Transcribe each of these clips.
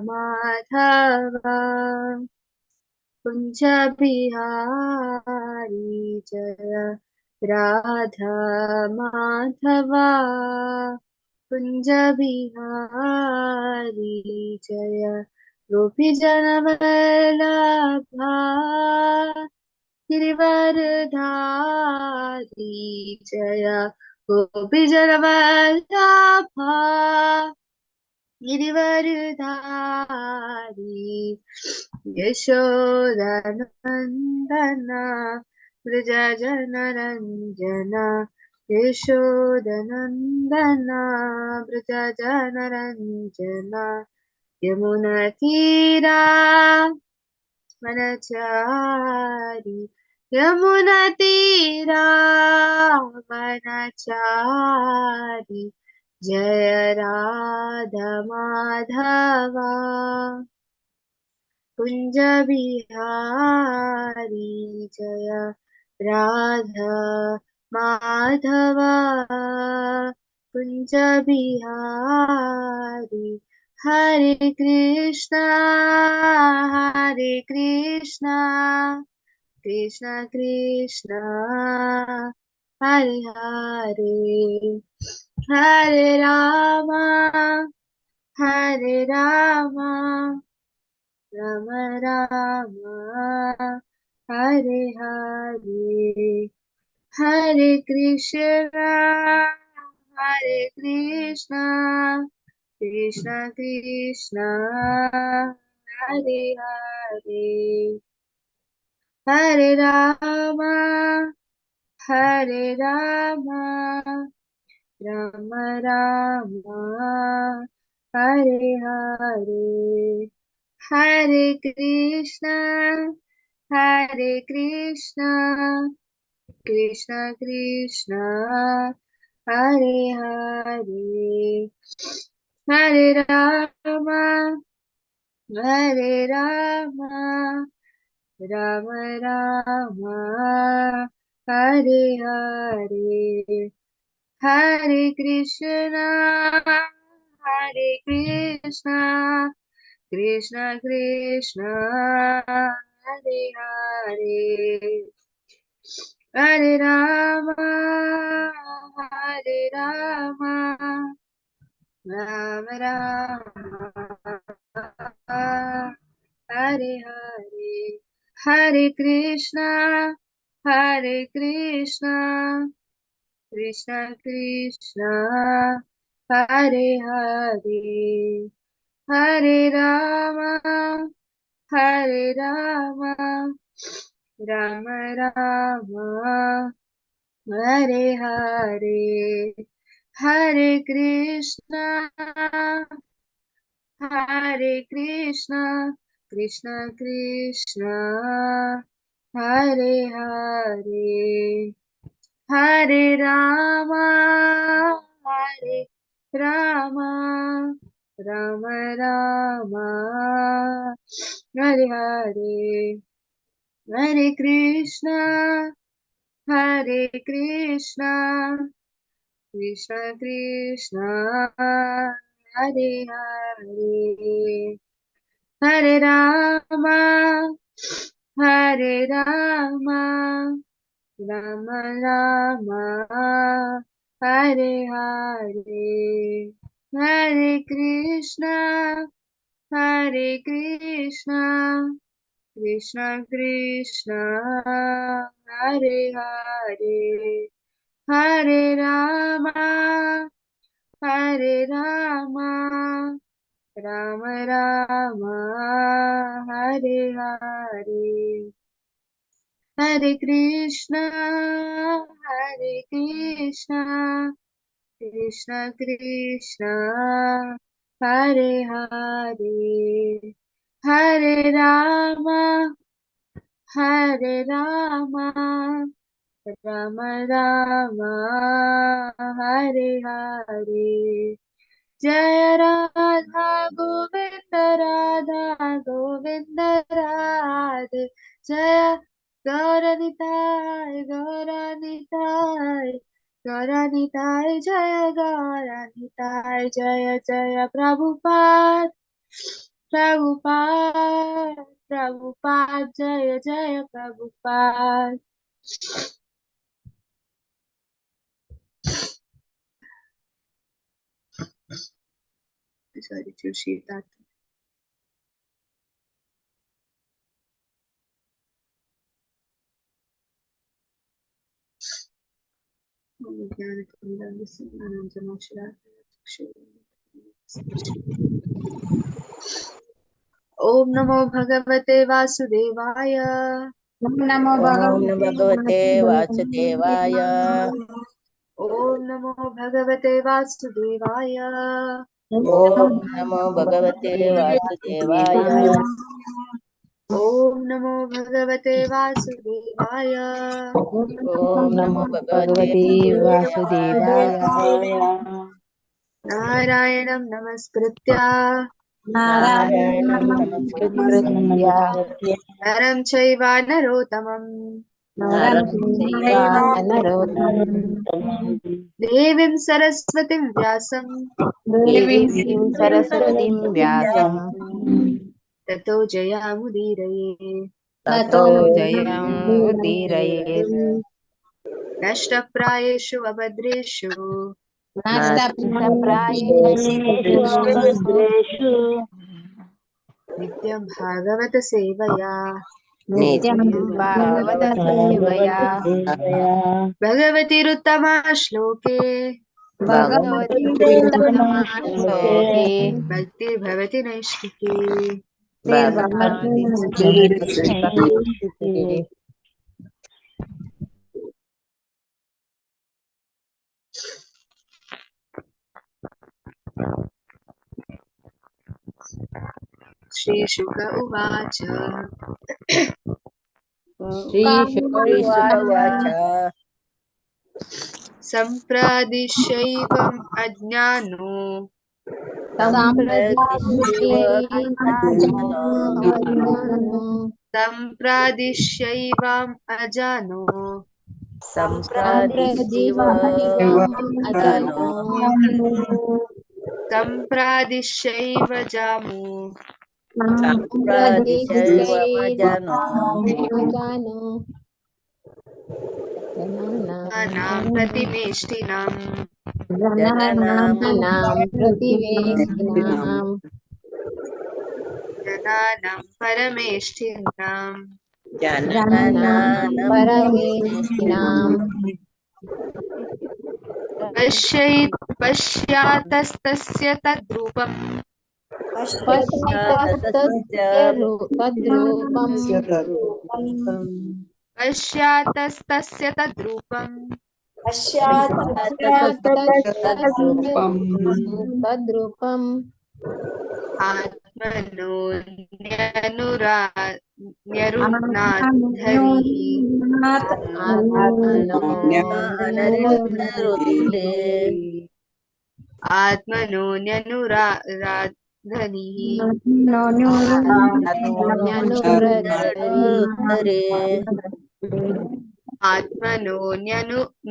Madhava Kunj Bihari Jaya Radha Madhava Kunj Bihari Jaya Gopi Janavallabha Girivardhari Jaya Gopi Janavallabha Girivardhari Yashodanandana Vraja Janaranjana Yashodanandana Vraja Janaranjana Yamuna Tira Vanachari Yamuna Tira Vanachari Jaya Radha Madhava Kunj Bihari Jaya Radha Madhava Kunj Bihari Hare Krishna Krishna Krishna Hare Hare Hare Rama Rama Rama Hare Hare Hare Krishna Krishna Krishna Hare Hare Hare Rama Rama Rama Hare Hare Hare Krishna Krishna Krishna Hare Hare Hare Rama Rama Rama Hare Hare Hare Krishna Krishna Krishna Hare Hare Hare Rama Rama Rama Hare Hare Hare Krishna Krishna Krishna Hare Hare Hare Rama Rama Rama Hare Hare Hare Krishna Krishna Krishna Hare Hare Hare Rama Rama Rama Hare Hare Hare Krishna Krishna Krishna Hare Hare Hare Rama Rama Rama Hare Hare Hare Krishna Krishna Krishna Hare Hare Hare Rama Rama Rama Hare Hare Hare Krishna Krishna Krishna Hare Hare Hare Rama Rama Rama Hare Hare Jaya Radha Govind Radhe Jaya Gaura Nitai Gaura Nitai Gaura Nitai Jaya Gaura Nitai Jaya Jaya Prabhupada. Prabhupada, Prabhupada, Jaya Jaya Prabhupada. Sorry, शीत ॐ नमो भगवते वासुदेवाय। ॐ नमो भगवते वासुदेवाय। ॐ नमो भगवते वासुदेवाय। ॐ नमो भगवते वासुदेवाय। ॐ नमो भगवते वासुदेवाय। ॐ नमो भगवते वासुदेवाय। नारायणं नमस्कृत्य नारायणं नमस्कृत्य नरं चैव नरोत्तमं देवीं सरस्वतीं व्यासं ततो जयामुदीरये। ततो जयमुदीरये। नष्टप्रायेषु अभद्रेषु नित्यं भागवत सेवया भगवतिरुत्तमा श्लोके भक्तिर्भवति नैष्ठिकी। श्रीशुक उवाच। श्रीशुक उवाच। सम्प्रादिशैवम् अज्ञानो सम्प्रादिशैवम् अजानो सम्प्रादिशैव जामो जनानां प्रतिवेष्टिनां जनानां परमेष्ठिनां पश्यातस्तस्य तद्रूपम् पश्यातस्तस्य तद्रूपम् आत्मनो न्यरुणाद्धरिः आत्मनो न्यनुराधनिः आत्मनो न्यरुनाद्धरिः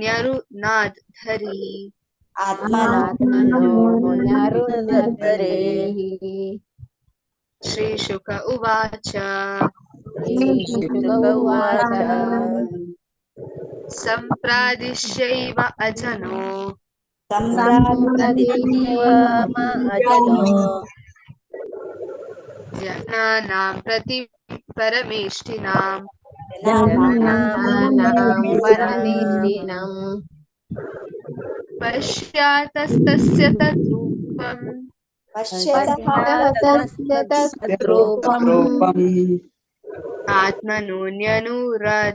श्रीशुक उवाच। सम्प्रादिश्यैव अजनो जनानां प्रति परमेष्ठिनां पश्यातस्तस्य तद्रूपम् आत्मनो न्यरुनाद्धरिः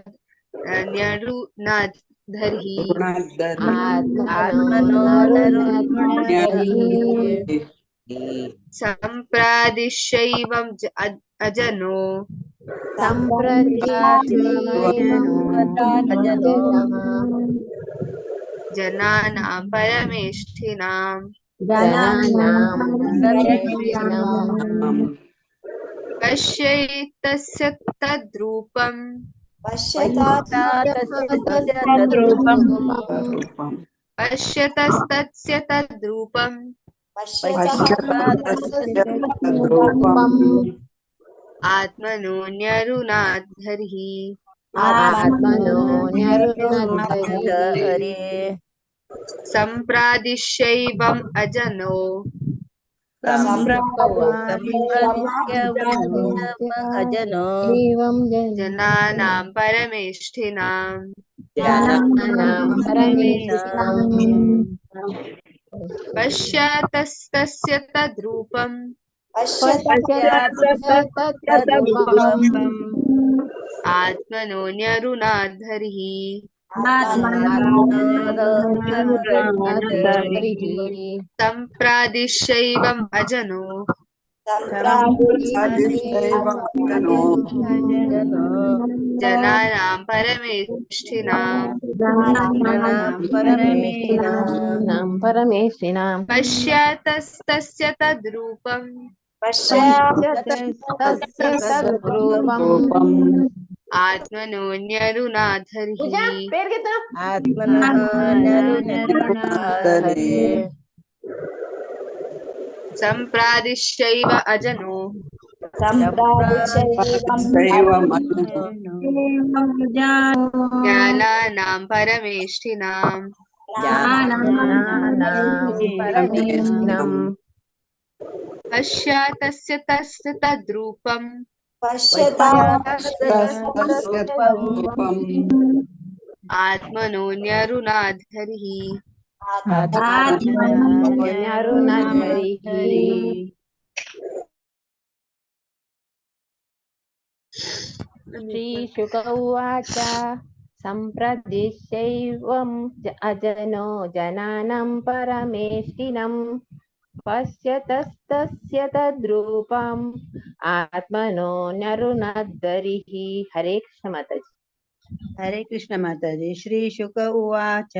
सम्प्रादिशैवम् अजनो जनानां परमेष्ठिनां पश्यैतस्य तद्रूपम् पश्यतस्तस्य तद्रूपम् पश्यतः तस्य तद्रूपम् आत्मनोऽन्यरुणाद्धरिः आत्मनो न्यरुणद्धरिः सम्प्रादिश्यैवम् अजनो एवं जनानां परमेष्ठिनां जनानां परमेष्ठिनां पश्यतस्तस्य तद्रूपम् पश्यतस्य तद्रूपम् आत्मनोऽन्यरुणाद्धरिः आत्मनोऽन्यरुणाद्धरिः सम्प्रादिश्यैवम् अजनो जनानां परमेष्ठिनां परमेष्ठिनां पश्यतस्तस्य तद्रूपम् पश्यतस्य तद्रूपम् आत्मनोऽन्यरुणाधरिः सम्प्रादिश्यैव अजनो ज्ञानानां परमेष्ठिनां परमेष्ठिनां पश्यतस्य तस्य तद्रूपम् आत्मनोऽन्यरुणाधरिः आत्मनोऽन्यरुणाधरिः। श्रीशुक उवाच सम्प्रदिश्यैवं अजनो जनानां परमेष्ठिनं पश्यतस्तस्य तद्रूपम् आत्मनो नरुणद्धरिः। हरे कृष्ण माताजी। हरे कृष्ण माताजी। श्री शुक उवाच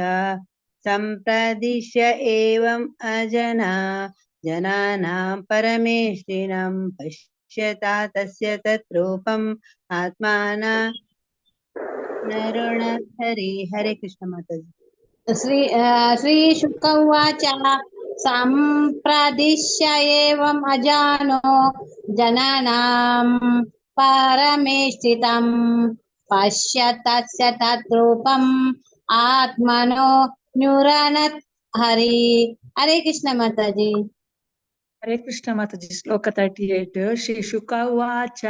सम्प्रदिश्य एवम् अजना जनानां परमेष्ठिनं पश्यता तस्य तद्रूपम् आत्माना नरुणहरि। हरे कृष्ण माताजी। श्री श्री शुक उवाच सम्प्रदिश्य एवम् अजानो जनानां परमेष्ठितं पश्यतस्य तद्रूपम् आत्मनो न्यूरनत् हरि। हरे कृष्ण माताजी। हरे कृष्ण माताजी। श्लोक 38। श्री शुक उवाच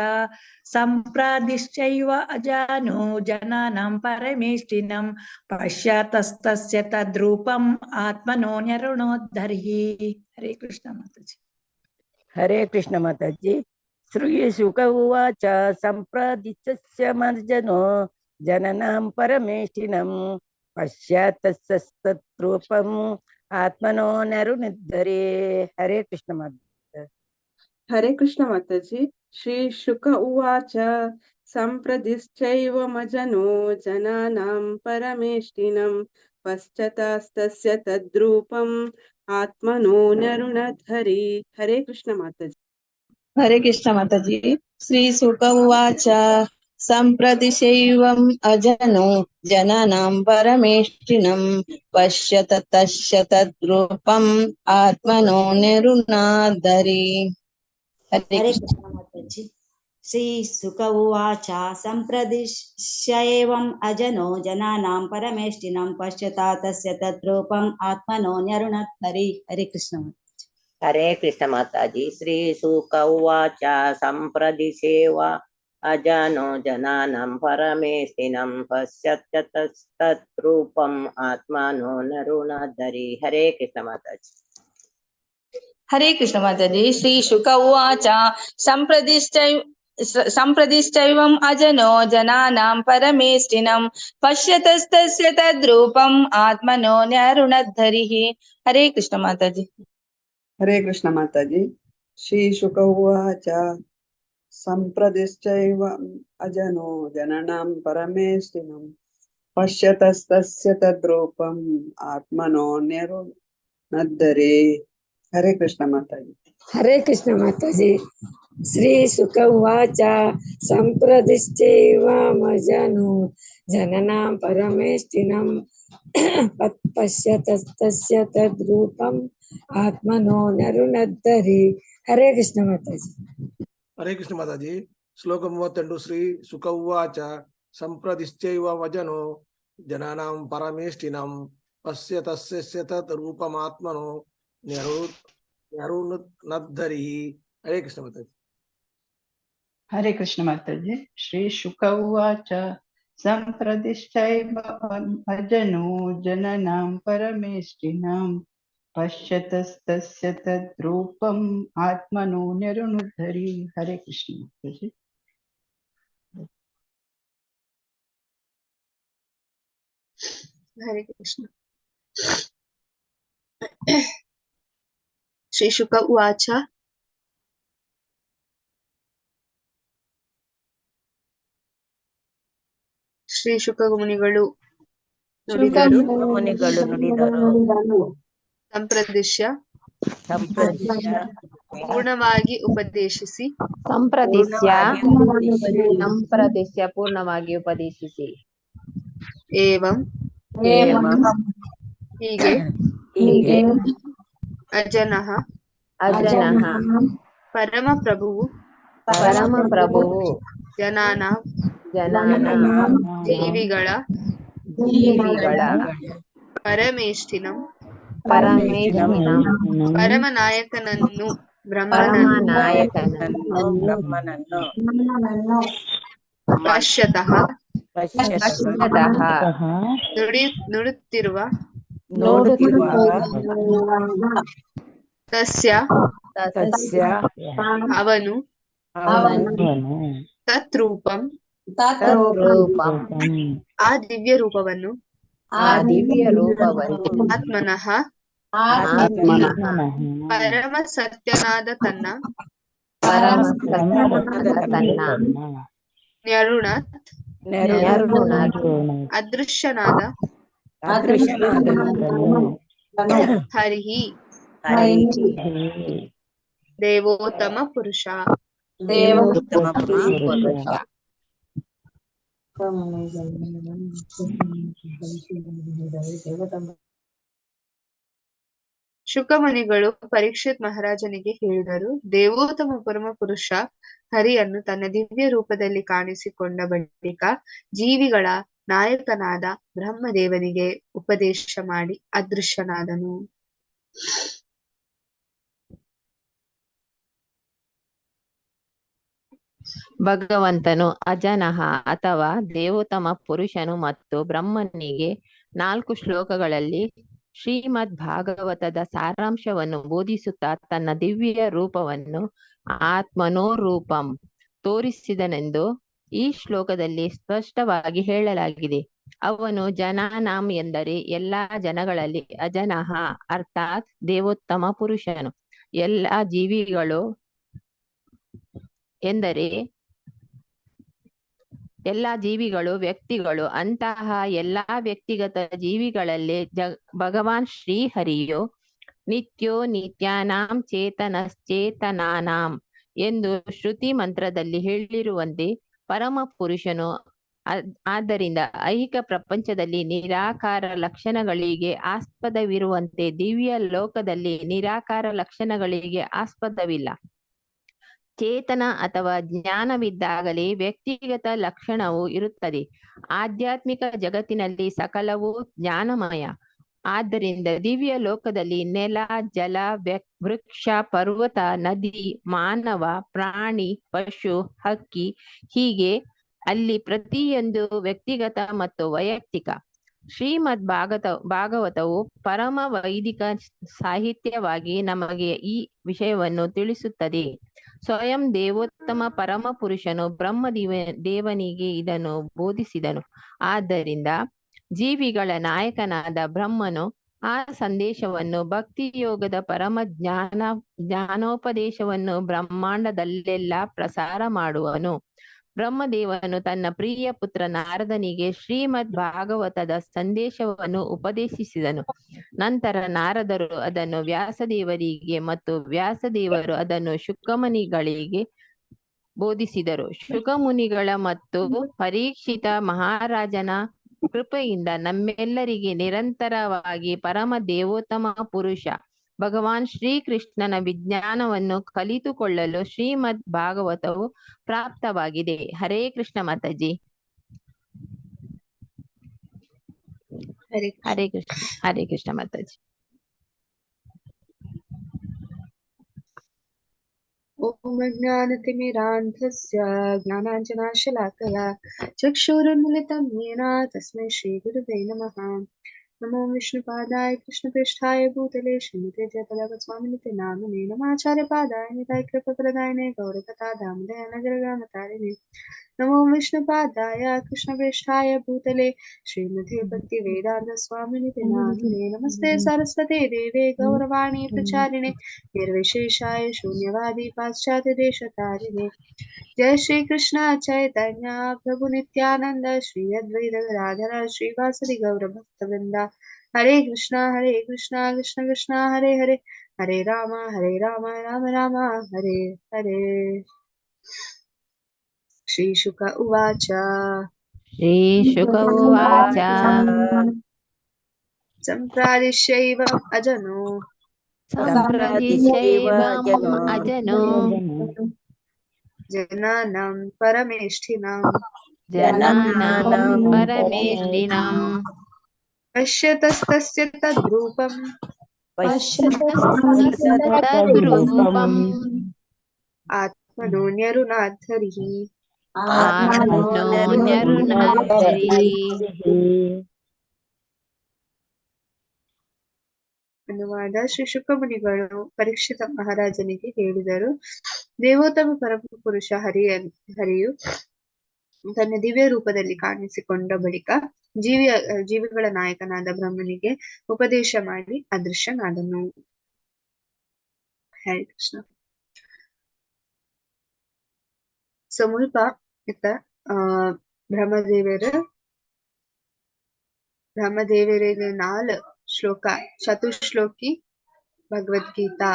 सम्प्रादिश्चैव अजानो जनानां परमेष्ठिनं पश्यतस्तस्य तद्रूपम् आत्मनो न्यरुणोद्धरिः। हरे कृष्ण माताजी। हरे कृष्ण माताजी। श्री शुक उवाच सम्प्रदिश्य मर्जनो जननां परमेष्ठिनं पश्यतस्तद्रूपम् आत्मनो नरुनिद्धरे। हरे कृष्ण माता। हरे कृष्ण माताजी। श्री शुक उवाच सम्प्रदिश्चैवमजनो जनानां परमेष्ठिनं पश्चात्तस्य तद्रूपम् आत्मनो नरुणधरि। हरे कृष्ण माताजी। हरे कृष्ण माताजी। श्री शुक उवाच सम्प्रदिशैवम् अजनो जनानां परमेष्ठिनं पश्यत तस्य तद्रूपम् आत्मनो निरुणाधरि। हरे हरे कृष्ण कृष्ण माताजी। श्री शुक उवाच सम्प्रदिश्य एवम् अजनो जनानां परमेष्ठिनं पश्यता तस्य तद्रूपम् आत्मनो न्यरुणद्धरि। हरे कृष्ण। हरे कृष्ण माताजी। श्री शुक उवाच सम्प्रदिशेव अजानो जनानां परमेष्ठिनं पश्यत्यतस्तद्रूपम् आत्मानो नरुणाधरि। हरे कृष्ण माताजी। हरे कृष्ण माताजी। श्री शुक उवाच सम्प्रदिश्चैवम् अजनो जनानां परमेष्ठिनं पश्यतस्तस्य तद्रूपम् आत्मनो न्यरुणद्धरिः। हरे कृष्ण माताजी। हरे कृष्ण माताजी। श्री शुक उवाच सम्प्रदिश्चैव अजनो जनानां परमेष्ठिनं पश्यतस्तस्य तद्रूपम् आत्मनो न्यरुणद्धरे। हरे कृष्ण माताजी। हरे कृष्ण माताजी। श्री शुक उवाच सम्प्रदिश्चैवमजनो जननां परमेष्ठिनं पश्यतस्तस्य तद्रूपम् आत्मनो नरुणद्धरि. हरे कृष्ण माताजी. ಹರೇ ಕೃಷ್ಣ ಮಾತಾಜಿ. ಶ್ಲೋಕ 32. ಶ್ರೀ ಸುಖ ಉವಾಚ ಸಂಪ್ರದಿಶ್ಚೈವ ವಜನೋ ಜನಾನಾಂ ಪರಮೇಷ್ಟಿನಂ ಪಶ್ಯ ತಸ್ಯ ತತ್ ರೂಪಮಾತ್ಮನೋ ನ್ಯರುಣದ್ಧರಿ. ಹರೇ ಕೃಷ್ಣ ಮಾತಾಜಿ. हरे कृष्ण माताजी. श्री शुक उवाच सम्प्रदिश्चैव अजनो जननां परमेष्टिनां पश्यतस्तस्य तद्रूपम् आत्मनो निरुणुद्धरि. हरे कृष्ण माताजी. ಹರೇ ಕೃಷ್ಣ. ಶ್ರೀ ಶುಕ ಉವಾಚ ಶ್ರೀ ಶುಕ ಮುನಿಗಳು ನುಡಿದರು. ಮುನಿಗಳು ನುಡಿದರು. ಸಂಪ್ರದಿಶ್ಯ ಸಂಪ್ರದಿಶ್ಯ ಪೂರ್ಣವಾಗಿ ಉಪದೇಶಿಸಿ. ಸಂಪ್ರದಿಶ್ಯ ಪೂರ್ಣವಾಗಿ ಉಪದೇಶಿಸಿ. ಸಂಪ್ರದಿಶ್ಯ ಪೂರ್ಣವಾಗಿ ಉಪದೇಶಿಸಿ. ಏವಂ ಏವಂ ಹೀಗೆ. ಹೀಗೆ. ಅಜನಃ ಅಜನಃ ಪರಮ ಪ್ರಭುವು ಪರಮ ಪ್ರಭುವು ಜನಾನಾಂ ಜನಾನಾಂ ಜೀವಿಗಳ ಜೀವಿಗಳ ಪರಮೇಷ್ಠಿನಂ ಪರಮೇಶ್ವರಂ ಪರಮನಾಯಕನನ್ನು ಬ್ರಹ್ಮನನ್ನು ಪರಮನಾಯಕನನ್ನು ಬ್ರಹ್ಮನನ್ನು ಪಶ್ಯತಃ ಪಶ್ಯತಃ ಪಶ್ಯತಃ ನುಡಿಯುತ್ತಿರುವ ನೋಡುತ್ತಿರುವ ತಸ್ಯ ತಸ್ಯ ಅವನು ಅವನು ತತ್ರೂಪಂ ತದ್ರೂಪಂ ಆ ದಿವ್ಯ ರೂಪವನ್ನು ಆ ದಿವ್ಯ ರೂಪವನ್ನು ಆತ್ಮನಃ ಆತ್ಮನಃ ಪರಮ ಸತ್ಯನಾದ ತನ್ನ ಪರಮ ಸತ್ಯನಾದ ತನ್ನ ನ್ಯರುಣತ್ ನ್ಯರುಣತ್ ಅದೃಶ್ಯನಾದ ಅದೃಶ್ಯನಾದ ಹರಿಹಿ ಹರಿಃ ದೇವೋತ್ತಮ ಪುರುಷ. ದೇವೋತ್ತಮ ಪುರುಷ. ಶುಕಮುನಿಗಳು ಪರೀಕ್ಷಿತ್ ಮಹಾರಾಜನಿಗೆ ಹೇಳಿದರು, ದೇವೋತ್ತಮ ಪರಮ ಪುರುಷ ಹರಿಯನ್ನು ತನ್ನ ದಿವ್ಯ ರೂಪದಲ್ಲಿ ಕಾಣಿಸಿಕೊಂಡ ಬಳಿಕ ಜೀವಿಗಳ ನಾಯಕನಾದ ಬ್ರಹ್ಮದೇವನಿಗೆ ಉಪದೇಶ ಮಾಡಿ ಅದೃಶ್ಯನಾದನು. ಭಗವಂತನು ಅಜನಃ ಅಥವಾ ದೇವೋತ್ತಮ ಪುರುಷನು ಮತ್ತು ಬ್ರಹ್ಮನಿಗೆ 4 ಶ್ಲೋಕಗಳಲ್ಲಿ ಶ್ರೀಮದ್ ಭಾಗವತದ ಸಾರಾಂಶವನ್ನು ಬೋಧಿಸುತ್ತಾ ತನ್ನ ದಿವ್ಯ ರೂಪವನ್ನು ಆತ್ಮನೋರೂಪಂ ತೋರಿಸಿದನೆಂದು ಈ ಶ್ಲೋಕದಲ್ಲಿ ಸ್ಪಷ್ಟವಾಗಿ ಹೇಳಲಾಗಿದೆ. ಅವನು ಜನಾನಾಂ ಎಂದರೆ ಎಲ್ಲಾ ಜನಗಳಲ್ಲಿ, ಅಜನಃ ಅರ್ಥಾತ್ ದೇವೋತ್ತಮ ಪುರುಷನು, ಎಲ್ಲ ಜೀವಿಗಳು ಎಂದರೆ ಎಲ್ಲಾ ಜೀವಿಗಳು ವ್ಯಕ್ತಿಗಳು, ಅಂತಹ ಎಲ್ಲಾ ವ್ಯಕ್ತಿಗತ ಜೀವಿಗಳಲ್ಲಿ ಭಗವಾನ್ ಶ್ರೀಹರಿಯು ನಿತ್ಯೋ ನಿತ್ಯಾನಾಂ ಚೇತನಶ್ಚೇತನಾನಾಂ ಎಂದು ಶ್ರುತಿ ಮಂತ್ರದಲ್ಲಿ ಹೇಳಿರುವಂತೆ ಪರಮ ಪುರುಷನು. ಆದ್ದರಿಂದ ಐಹಿಕ ಪ್ರಪಂಚದಲ್ಲಿ ನಿರಾಕಾರ ಲಕ್ಷಣಗಳಿಗೆ ಆಸ್ಪದವಿರುವಂತೆ ದಿವ್ಯ ಲೋಕದಲ್ಲಿ ನಿರಾಕಾರ ಲಕ್ಷಣಗಳಿಗೆ ಆಸ್ಪದವಿಲ್ಲ. ಚೇತನ ಅಥವಾ ಜ್ಞಾನವಿದ್ದಾಗಲೇ ವ್ಯಕ್ತಿಗತ ಲಕ್ಷಣವು ಇರುತ್ತದೆ. ಆಧ್ಯಾತ್ಮಿಕ ಜಗತ್ತಿನಲ್ಲಿ ಸಕಲವೂ ಜ್ಞಾನಮಯ. ಆದ್ದರಿಂದ ದಿವ್ಯ ಲೋಕದಲ್ಲಿ ನೆಲ, ಜಲ, ವೃಕ್ಷ, ಪರ್ವತ, ನದಿ, ಮಾನವ, ಪ್ರಾಣಿ, ಪಶು, ಹಕ್ಕಿ ಹೀಗೆ ಅಲ್ಲಿ ಪ್ರತಿಯೊಂದು ವ್ಯಕ್ತಿಗತ ಮತ್ತು ವೈಯಕ್ತಿಕ. ಶ್ರೀಮದ್ ಭಾಗವತವು ಪರಮ ವೈದಿಕ ಸಾಹಿತ್ಯವಾಗಿ ನಮಗೆ ಈ ವಿಷಯವನ್ನು ತಿಳಿಸುತ್ತದೆ. ಸ್ವಯಂ ದೇವೋತ್ತಮ ಪರಮ ಪುರುಷನು ಬ್ರಹ್ಮ ದೇವನಿಗೆ ಇದನ್ನು ಬೋಧಿಸಿದನು. ಆದ್ದರಿಂದ ಜೀವಿಗಳ ನಾಯಕನಾದ ಬ್ರಹ್ಮನು ಆ ಸಂದೇಶವನ್ನು ಭಕ್ತಿಯೋಗದ ಪರಮ ಜ್ಞಾನೋಪದೇಶವನ್ನು ಬ್ರಹ್ಮಾಂಡದಲ್ಲೆಲ್ಲ ಪ್ರಸಾರ ಮಾಡುವನು. ಬ್ರಹ್ಮದೇವನು ತನ್ನ ಪ್ರಿಯ ಪುತ್ರ ನಾರದನಿಗೆ ಶ್ರೀಮದ್ ಭಾಗವತದ ಸಂದೇಶವನ್ನು ಉಪದೇಶಿಸಿದನು. ನಂತರ ನಾರದರು ಅದನ್ನು ವ್ಯಾಸದೇವರಿಗೆ ಮತ್ತು ವ್ಯಾಸದೇವರು ಅದನ್ನು ಶುಕಮುನಿಗಳಿಗೆ ಬೋಧಿಸಿದರು. ಶುಕಮುನಿಗಳ ಮತ್ತು ಪರೀಕ್ಷಿತ ಮಹಾರಾಜನ ಕೃಪೆಯಿಂದ ನಮ್ಮೆಲ್ಲರಿಗೆ ನಿರಂತರವಾಗಿ ಪರಮ ದೇವೋತ್ತಮ ಪುರುಷ ಭಗವಾನ್ ಶ್ರೀಕೃಷ್ಣನ ವಿಜ್ಞಾನವನ್ನು ಕಲಿತುಕೊಳ್ಳಲು ಶ್ರೀಮದ್ ಭಾಗವತವು ಪ್ರಾಪ್ತವಾಗಿದೆ. ಹರೇ ಕೃಷ್ಣ ಮಾತಾಜಿ. ಹರೇ ಹರೇ ಕೃಷ್ಣ. ಹರೇ ಕೃಷ್ಣ ಮಾತಾಜಿ. ॐ अज्ञानतिमिरान्धस्य ज्ञानाञ्जनाशलाकया चक्षुरुन्मिलितं येन तस्मै श्रीगुरुवे नमः। नमो विष्णुपादाय कृष्णपृष्ठाय भूतले श्रीमते जयपदाकस्वामिनिते नामिने नमाचार्यपादाय निताय कृपप्रदायिने गौरकथादामोदय नगरग्रामतारिणे। नमो विष्णुपादाय कृष्णपृष्ठाय भूतले श्रीमते भक्तिवेदान्तस्वामिनिते नामिने। नमस्ते सरस्वते देवे गौरवाणी प्रचारिणे निर्विशेषाय शून्यवादी पाश्चात्यदेशतारिणे। जय श्री कृष्ण चैतन्य प्रभु नित्यानंद श्री अद्वैत गदाधर श्रीवासदि गौर भक्तवृंद। हरे कृष्णा कृष्ण कृष्ण हरे हरे, हरे राम राम राम हरे हरे। श्री शुक उवाच। ಶ್ರೀ ಶುಕ ಉವಾಚ. सम्प्रादिश्यैव अजनो ಸಂಪ್ರದಿಶೈವಂ ಅಜನೋ जनानां परमेष्ठिनां ಜನಾನಾಂ ಪರಮೇಷ್ಠಿನಾಂ पश्यतस्तस्य तद्रूपं ತದ್ರೂಪಂ आत्मनोऽन्यरुणाद्धरिः। ಆತ್ಮನೋನ್ಯರುಣಾಧರಿ. ಅನುವಾದ: ಶ್ರೀ ಶುಕಮುನಿಗಳು ಪರೀಕ್ಷಿತ ಮಹಾರಾಜನಿಗೆ ಹೇಳಿದರು, ದೇವೋತ್ತಮ ಪರಮಪುರುಷ ಹರಿಯು ತನ್ನ ದಿವ್ಯ ರೂಪದಲ್ಲಿ ಕಾಣಿಸಿಕೊಂಡ ಬಳಿಕ ಜೀವಿಗಳ ನಾಯಕನಾದ ಬ್ರಹ್ಮನಿಗೆ ಉಪದೇಶ ಮಾಡಿ ಅದೃಶ್ಯನಾದನು. ಹರೇ ಕೃಷ್ಣ. ಸೊ ಮುಲ್ಪ ಇತ್ತ ಬ್ರಹ್ಮದೇವರಿಗೆ 4 ಶ್ಲೋಕ, ಚತುಶ್ಲೋಕಿ ಭಗವದ್ಗೀತಾ.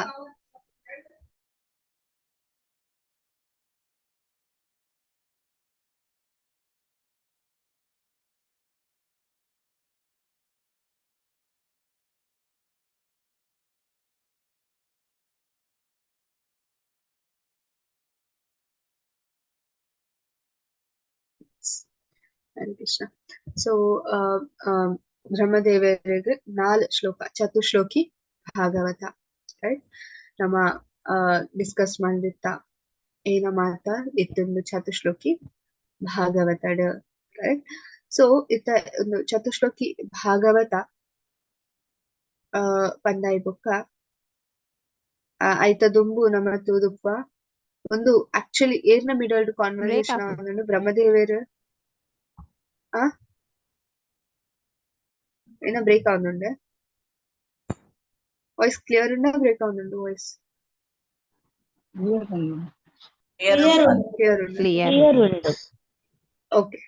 ಹರೇ ಕೃಷ್ಣ. ಸೊ ಬ್ರಹ್ಮದೇವರಿಗೆ 4 ಶ್ಲೋಕ, ಚತುಶ್ಲೋಕಿ ಭಾಗವತ, ರೈಟ್? ನಮ್ಮ ಡಿಸ್ಕಸ್ ಮಾಡಿತ್ತ ಏನ ಮಾತ ಇತ್ತೊಂದು ಚತುಶ್ಲೋಕಿ ಭಾಗವತ, ರೈಟ್? ಸೊ ಇತ್ತ ಒಂದು ಚತುಶ್ಲೋಕಿ ಭಾಗವತ ಪಂದಾಯಿ ಬೊಕ್ಕ ಐತ ದುಂಬು ನಮ್ಮ ತೂದುಪ್ಪ ಒಂದು ಆಕ್ಚುಲಿ ಏರ್ನ ಮಿಡಲ್ ಕಾನ್ವರ್ಸೇಷನ್ ಆವೊಂದುಂಡು ಬ್ರಹ್ಮದೇವರು ಆ ಏನ ಬ್ರೇಕ್ ಆವೊಂದುಂಡೆ. ವಾಯ್ಸ್ ಕ್ಲಿಯರ್ ಉಂಡ ಬ್ರೇಕ್ ಆವೊಂದುಂಡು? ವಾಯ್ಸ್ ಕ್ಲಿಯರ್ ಉಂಡು. ಕ್ಲಿಯರ್. ಉಂಟು. ಓಕೆ.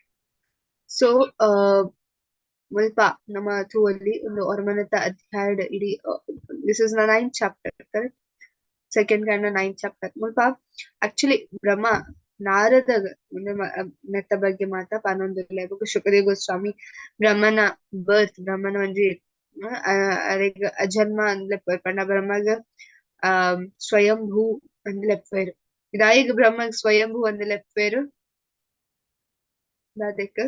ಸೊ ಮುಲ್ಪ ನಮ್ಮ ತೂವಲ್ಲಿ ಒಂದು ಒರ್ಮನತ ಅಧ್ಯಾಯಡ್ ಇಡೀ, this is the 9th chapter, correct? Second Kanda 9th chapter. ಮುಲ್ಪ ಆಕ್ಚುಲಿ ಬ್ರಹ್ಮ ನಾರದ ನೆತ್ತ ಬಗ್ಗೆ ಮಾತ ಪನೊಂದುಲ್ಲೆ. ಬೊಕ್ಕ ಶುಕದೇವ ಗೋಸ್ವಾಮಿ ಬ್ರಹ್ಮನ ಬರ್ತ್, ಬ್ರಹ್ಮನ ಒಂಜಿ ಅರೆಗ್ ಅಜನ್ಮ ಅಂದ್ಲೆ ಪಂಡ ಬ್ರಹ್ಮಗ ಆ ಸ್ವಯಂಭೂ ಅಂದ್ ಲೆಪ್ಪೇರು. ಇದಾಯಿಗ್ ಬ್ರಹ್ಮಗ್ ಸ್ವಯಂಭೂ ಅಂದ್ ಲೆಪ್ಪೇರು ದಾದೆಕ್?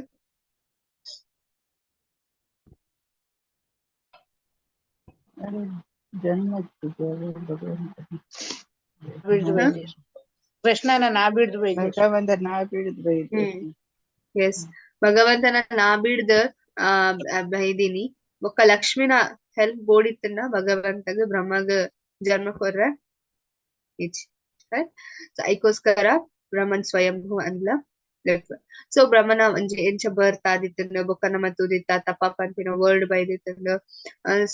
ಕೃಷ್ಣನ ನಾ ಬಿಡ್ದು ಭಗವಂತ ನಾ ಬಿಡ್ದು ಬೈದೆ. ಎಸ್, ಭಗವಂತನ ನಾ ಬಿಡ್ದು ಬೈದಿನಿ. ಬೊಕ್ಕ ಲಕ್ಷ್ಮಿನ ಹೆಲ್ಪ್ ಬೋಡಿತ್ತನ್ನ ಭಗವಂತಗ ಬ್ರಹ್ಮಗ ಜನ್ಮ ಕೊರ್ರ ಇಚ್. ಐಕೋಸ್ಕರ ಬ್ರಹ್ಮನ್ ಸ್ವಯಂಭೂ ಅಂದ್ಲ. ಸೊ ಬ್ರಹ್ಮನ ಒಂಜಿ ಎಂಚ ಬರ್ತ್ ಆದಿತ್ತಂದು ಬೊಕ್ಕ ನಮ್ಮ ತೂದಿತ್ತ ತಪ ಪನ್ಪಿನ ವರ್ಲ್ಡ್ ಬೈದಿತ್ತಂದು.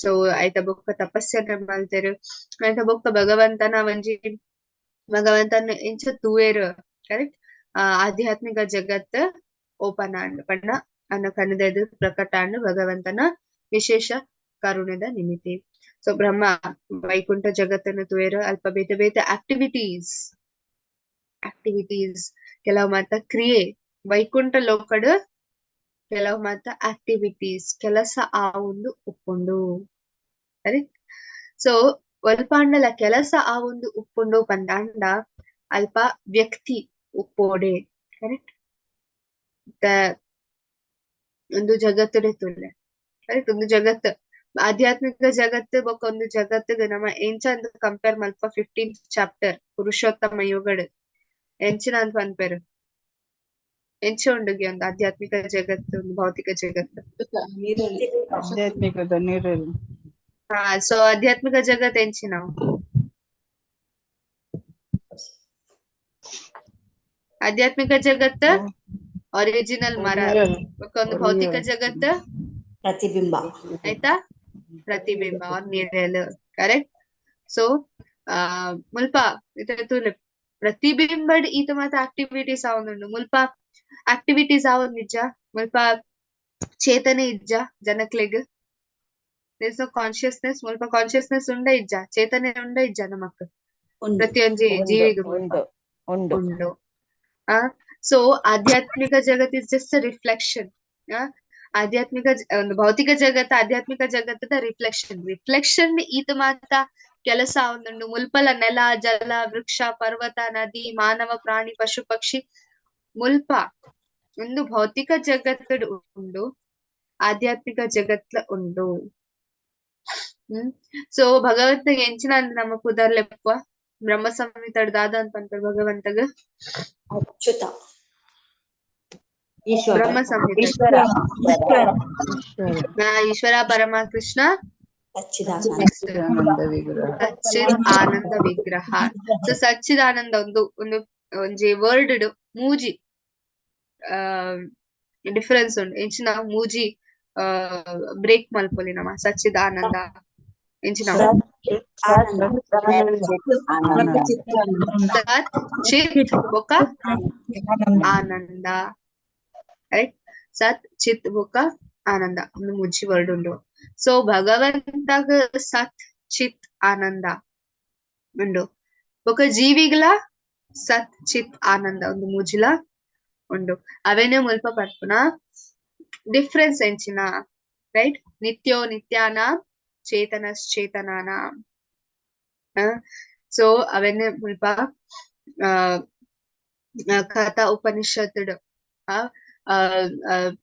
ಸೊ ಐತ ಬೊಕ್ಕ ತಪಸ್ಸನ್ನ ಮಲ್ತೆರ್. ಐತ ಬೊಕ್ಕ ಭಗವಂತನ ಒಂಜಿ ಭಗವಂತನ ಎಂಚ ತೂಯೆರ್, ಕರೆಕ್ಟ್? ಆಧ್ಯಾತ್ಮಿಕ ಜಗತ್ ಓಪನ್ ಆಂಡ್ ಪಂಡ ಅನ್ನ ಕಣ್ಣದ ಎದುರು ಪ್ರಕಟ ಆಂಡ್ ಭಗವಂತನ ವಿಶೇಷ ಕರುಣೆದ ನಿಮಿತಿ. ಸೊ ಬ್ರಹ್ಮ ವೈಕುಂಠ ಜಗತ್ತನ್ನು ತೂಯೆರ್. ಅಲ್ಪ ಬೇತೆ ಬೇತೆ ಆಕ್ಟಿವಿಟೀಸ್ ಕೆಲವು ಮಾತ ಕ್ರಿಯೆ ವೈಕುಂಠ ಲೋಕಡ್ ಕೆಲವು ಮಾತ ಆಕ್ಟಿವಿಟೀಸ್ ಕೆಲಸ ಆವೊಂದು ಉಪ್ಪುಂಡು. ಕರೆಕ್ಟ್? ಸೊ ಒಲ್ಪಾಂಡಲ ಕೆಲಸ ಆವೊಂದು ಉಪ್ಪುಂಡು ಪಂದಾಂಡ ಅಲ್ಪ ವ್ಯಕ್ತಿ ಉಪ್ಪೋಡೆ. ಕರೆಕ್ಟ್? ಒಂದು ಜಗತ್ತುಡೆ ತುಲ್ಲೆ. ಕರೆಕ್ಟ್? ಒಂದು ಜಗತ್ತು, ಆಧ್ಯಾತ್ಮಿಕ ಜಗತ್ತು ಬೊಕ್ಕ ಒಂದು ಜಗತ್ತಿಗೆ ನಮ ಎಂಚ ಅಂದ್ ಕಂಪೇರ್ ಮಲ್ಪ 15th chapter ಪುರುಷೋತ್ತಮ ಯೋಗಡ್ ಎಂಚಿನ ಅಂತ ಪನ್ಪೆರ್? ಎಂಚ ಉಂಡುಗೆ ಒಂದು ಆಧ್ಯಾತ್ಮಿಕ ಜಗತ್ತು, ಒಂದು ಭೌತಿಕ ಜಗತ್ತು? ಆಧ್ಯಾತ್ಮಿಕದ ನೀರಲ್ಲಿ. ಹಾ, ಸೊ ಆಧ್ಯಾತ್ಮಿಕ ಜಗತ್ ಎಂಚಿನ? ಆಧ್ಯಾತ್ಮಿಕ ಜಗತ್ತು ಒರಿಜಿನಲ್ ಮರ, ಬೊಕ್ಕ ಒಂದು ಭೌತಿಕ ಜಗತ್ತು ಪ್ರತಿಬಿಂಬ ಆಯ್ತಾ? ಪ್ರತಿಬಿಂಬ ಆರ್ ನಿರೆಲ್. ಕರೆಕ್ಟ್? ಸೊ ಮುಲ್ಪ ಇತ್ತೆ ತೂಲೆ ಪ್ರತಿಬಿಂಬಡ್ ಈತ ಮಾತ ಆಕ್ಟಿವಿಟೀಸ್ ಆವೊಂದುಂಡು. ಮುಲ್ಪ ಆಕ್ಟಿವಿಟೀಸ್ ಆವೊಂದಿಜ್ಜ, ಮುಲ್ಪ ಚೇತನೆ ಇಜ್ಜ ಜನಕ್ಲೆಗ್. There is no consciousness. ಮುಲ್ಪ ಕಾನ್ಶಿಯಸ್ನೆಸ್ ಉಂಡ ಇಜ್ಜ, ಚೇತನೆ ಉಂಡ ಇಜ್ಜ ನಮಕ್? ಉಂಡು. ಪ್ರತಿಯೊಂಜಿ ಉಂಡು. ಜೀವಿಗ್ ಮುಲ್ಪ ಉಂಡು ಉಂಡು. ಉಂಡು. ಸೊ ಆಧ್ಯಾತ್ಮಿಕ ಜಗತ್ is just a reflection. ಆಧ್ಯಾತ್ಮಿಕ ಒಂದು ಭೌತಿಕ ಜಗತ್ ಆಧ್ಯಾತ್ಮಿಕ ಜಗತ್ತದ ರಿಫ್ಲೆಕ್ಷನ್. ರಿಫ್ಲೆಕ್ಷನ್ ಈತ ಮಾತ ಕೆಲಸ ಆವೊಂದುಂಡು. ಮುಲ್ಪಲ ನೆಲ, ಜಲ, ವೃಕ್ಷ, ಪರ್ವತ, ನದಿ, ಮಾನವ, ಪ್ರಾಣಿ, ಪಶು, ಪಕ್ಷಿ ಮುಲ್ಪ ಒಂದು ಭೌತಿಕ ಜಗತ್ತುಡು ಉಂಡು, ಆಧ್ಯಾತ್ಮಿಕ ಜಗತ್ಲ ಉಂಡು. ಸೊ ಭಗವಂತಗೆ ಎಂಚಿನ ನಮ್ಮ ಪುದರ್ ಲೆಪ್ಪ? ಬ್ರಹ್ಮ ಸಂಹಿತಡ್ ದಾದ ಅಂತ ಪನ್ಪೆರ್ ಭಗವಂತಗ್? ಅಚ್ಯುತ, ಈಶ್ವರ. ಬ್ರಹ್ಮ ಸಂಹಿತ. ಈಶ್ವರ. ಈಶ್ವರ, ಪರಮ ಕೃಷ್ಣ, ಸಚ್ಚಿದಾನಂದ. ಸಚ್ಚಿದಾನಂದ ವಿಗ್ರಹ. ಸಚ್ಚಿದ್ ಆನಂದ ವಿಗ್ರಹ. ಸೊ ಸಚ್ಚಿದಾನಂದ ಒಂದು ಒಂದು ಒಂಜಿ ವರ್ಡ್ ಮೂಜಿ ಡಿಫರೆನ್ಸ್ ಉಂಡು. ಎಂಚಿನ ಮೂಜಿ ಬ್ರೇಕ್ ಮಲ್ಪೊಲಿ ನಮ ಸಚ್ಚಿದಾನಂದ ಎಂಚಿನ? ಆನಂದ. ಸತ್ ಚಿತ್ ಬೊಕ ಆನಂದ. ರೈಟ್? ಸತ್ ಚಿತ್ ಬೊಕ ಆನಂದ ಒಂದು ಮೂಜಿ ವರ್ಡ್ ಉಂಡು. ಸೊ ಭಗವಂತಗ ಸತ್ ಚಿತ್ ಆನಂದ ಉಂಡು, ಬೊಕ ಜೀವಿಗ್ಲ ಸತ್ ಚಿತ್ ಆನಂದ ಒಂದು ಮೂಜಿಲ ಉಂಡು. ಅವೇನೆ ಮುಲ್ಪ ಪನ್ಪುನ ಡಿಫ್ರೆನ್ಸ್ ಎಂಚಿನ? ರೈಟ್? ನಿತ್ಯೋ ನಿತ್ಯಾನ ಚೇತನಶ್ಚೇತನಾನ. ಸೊ ಅವೇನೆ ಮುಲ್ಪ ಕಥಾ ಉಪನಿಷತ್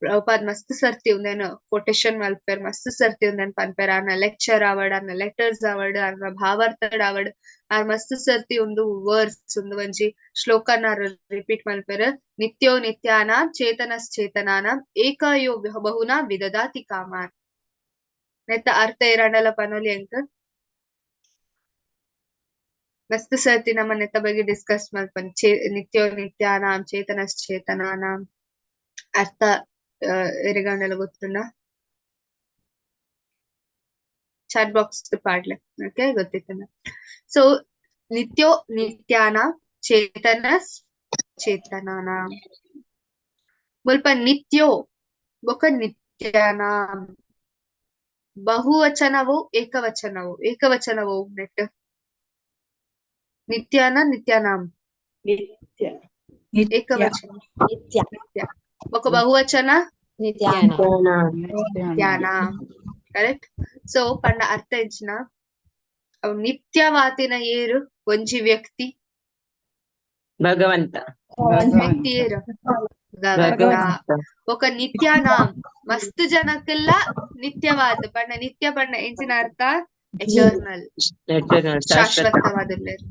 ಪ್ರಭುಪಾದ್ ಮಸ್ತ್ ಸರ್ತಿ ಉಂದೇನು ಕೊಟೇಶನ್ ಮಲ್ಪೆರ್, ಮಸ್ತ್ ಸರ್ತಿ ಉಂದೇನ್ ಪನ್ಪೆರ್. ಆರ್ನ ಲೆಕ್ಚರ್ ಆವಡ್, ಆರ್ನ ಲೆಟರ್ಸ್ ಆವಡ್, ಆರ್ನ ಭಾವಾರ್ಥಡ್ ಆವಡ್, ಆರ್ ಮಸ್ತ್ ಸರ್ತಿ ಒಂದು ವರ್ಸ್ ಒಂದು ಒಂಜಿ ಶ್ಲೋಕನ ರಿಪೀಟ್ ಮಲ್ಪೆರ್. ನಿತ್ಯೋ ನಿತ್ಯಾನ ಚೇತನಶ್ಚೇತನಾನ ಏಕಯೋ ಬಹುನಾ ವಿದದಾತಿ ಕಾಮಾನ್. ನೆತ್ತ ಅರ್ಥ ಏರಾಂಡಲ ಪನೊಲಿ ಎಂಕ್? ಮಸ್ತ್ ಸರ್ತಿ ನಮ್ಮ ನೆತ್ತ ಬಗ್ಗೆ ಡಿಸ್ಕಸ್ ಮಲ್ಪನ್. ನಿತ್ಯೋ ನಿತ್ಯಾನಾಂ ಚೇತನಶ್ಚೇತನಾನಾಂ ಅರ್ಥ ಎರೆಗಾಂಡಲ ಗೊತ್ತುಂಡ? ಚಾಟ್ ಬಾಕ್ಸ್ ಪಾಡ್ಲೆ. ಓಕೆ, ಗೊತ್ತಿತ್ತನ. ಸೊ ನಿತ್ಯೋ ನಿತ್ಯಾನ ಚೇತನ ಚೇತನಾನ ಮುಲ್ಪ ನಿತ್ಯೋ ಬೊಕ ನಿತ್ಯಾನ ಬಹುವಚನವು ಏಕವಚನವು? ಏಕವಚನವು ನೆಟ್ ನಿತ್ಯಾನ ನಿತ್ಯಾನಾಂ ನಿತ್ಯ. ಏಕವಚನ ನಿತ್ಯ. ನಿತ್ಯ. ಬೊಕ ಬಹುವಚನ ನಿತ್ಯಾನ. ನಿತ್ಯಾನ. ಕರೆಕ್ಟ್? ಸೊ ಪಂಡ ಅರ್ಥ ಎಂಚಿನ? ಅವು ನಿತ್ಯವಾತಿನ ಏರು ಒಂಜಿ ವ್ಯಕ್ತಿ? ಭಗವಂತ. ವ್ಯಕ್ತಿ ಏರು? ಭಗವಂತ. ಬೊಕ ನಿತ್ಯಾನಾಂ ಮಸ್ತ್ ಜನಕ್ಕೆಲ್ಲ ನಿತ್ಯವಾದ ಪಂಡ ನಿತ್ಯ ಪಂಡ ಎಂಚಿನ ಅರ್ಥ? ಎಟರ್ನಲ್, ಎಟರ್ನಲ್, ಶಾಶ್ವತ. ಶಾಶ್ವತವಾದುಲ್ಲೆರ್.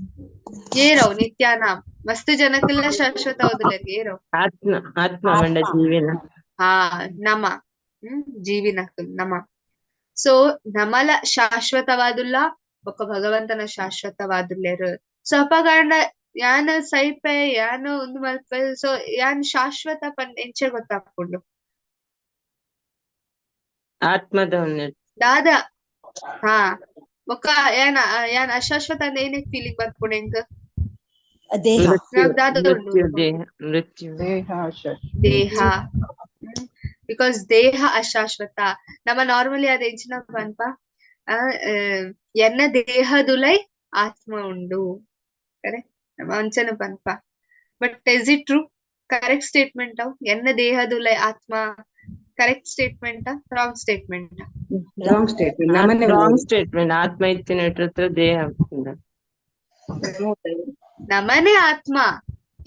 ಏರವ್ ನಿತ್ಯಾನಾಂ ಮಸ್ತ್ ಜನಕ್ಕೆಲ್ಲ ಶಾಶ್ವತವಾದುಲ್ಲೆರ್ ಏರವ್? ಆತ್ಮ. ಆತ್ಮ ಮಂಡ ಜೀವಿನ. ಹಾ, ನಮ ಜೀವಿನಕುಲ್ ನಮ. ಸೊ ನಮಲ ಶಾಶ್ವತವಾದುಲ್ಲ ಬೊಕ ಭಗವಂತನ ಶಾಶ್ವತವಾದುಲ್ಲೆರ್. ಸೊ ಅಪಗಾಂಡ ಯಾನ್ ಸೈಪೆ ಯಾನ್ ಉಂದು ಮಲ್ಪೆ, ಸೊ ಯಾನ್ ಶಾಶ್ವತ ಪಂಡ ಎಂಚ ಗೊತ್ತಾಪುಂಡು? ಆತ್ಮದ ದಾದ ಹಾ ಬೊಕ ಯಾನ್ ಯಾನ್ ಅಶಾಶ್ವತ ಅಂದ್ ಏನೇ ಫೀಲಿಂಗ್ ಬರ್ಪುಂಡು ಎಂಕ್? ದೇಹ. ಮೃತ್ಯು. ದಾದ ಉಂಡು? ಮೃತ್ಯು, ದೇಹ, ಮೃತ್ಯು. ದೇಹ ಅಶಾಶ್ವತ. ದೇಹ. Because ದೇಹ ಅಶಾಶ್ವತ. ನಮ್ಮ ನಾರ್ಮಲಿ ಅದ ಎಂಚಿನ ಪನ್ಪ? ಎನ್ನ ದೇಹದುಲೈ ಆತ್ಮ ಉಂಡು. ಕರೆಕ್ಟ್? ನಮ್ಮ ಅಂಚನ ಪನ್ಪ. But is it true? Correct statement ಅವು? ಎನ್ನ ದೇಹದುಲೈ ಆತ್ಮ Correct statement, wrong statement? Wrong statement. ನಮನೆ wrong statement. ಆತ್ಮ ಇತ್ತಿನ ದೇಹ ನಮನೆ ಆತ್ಮ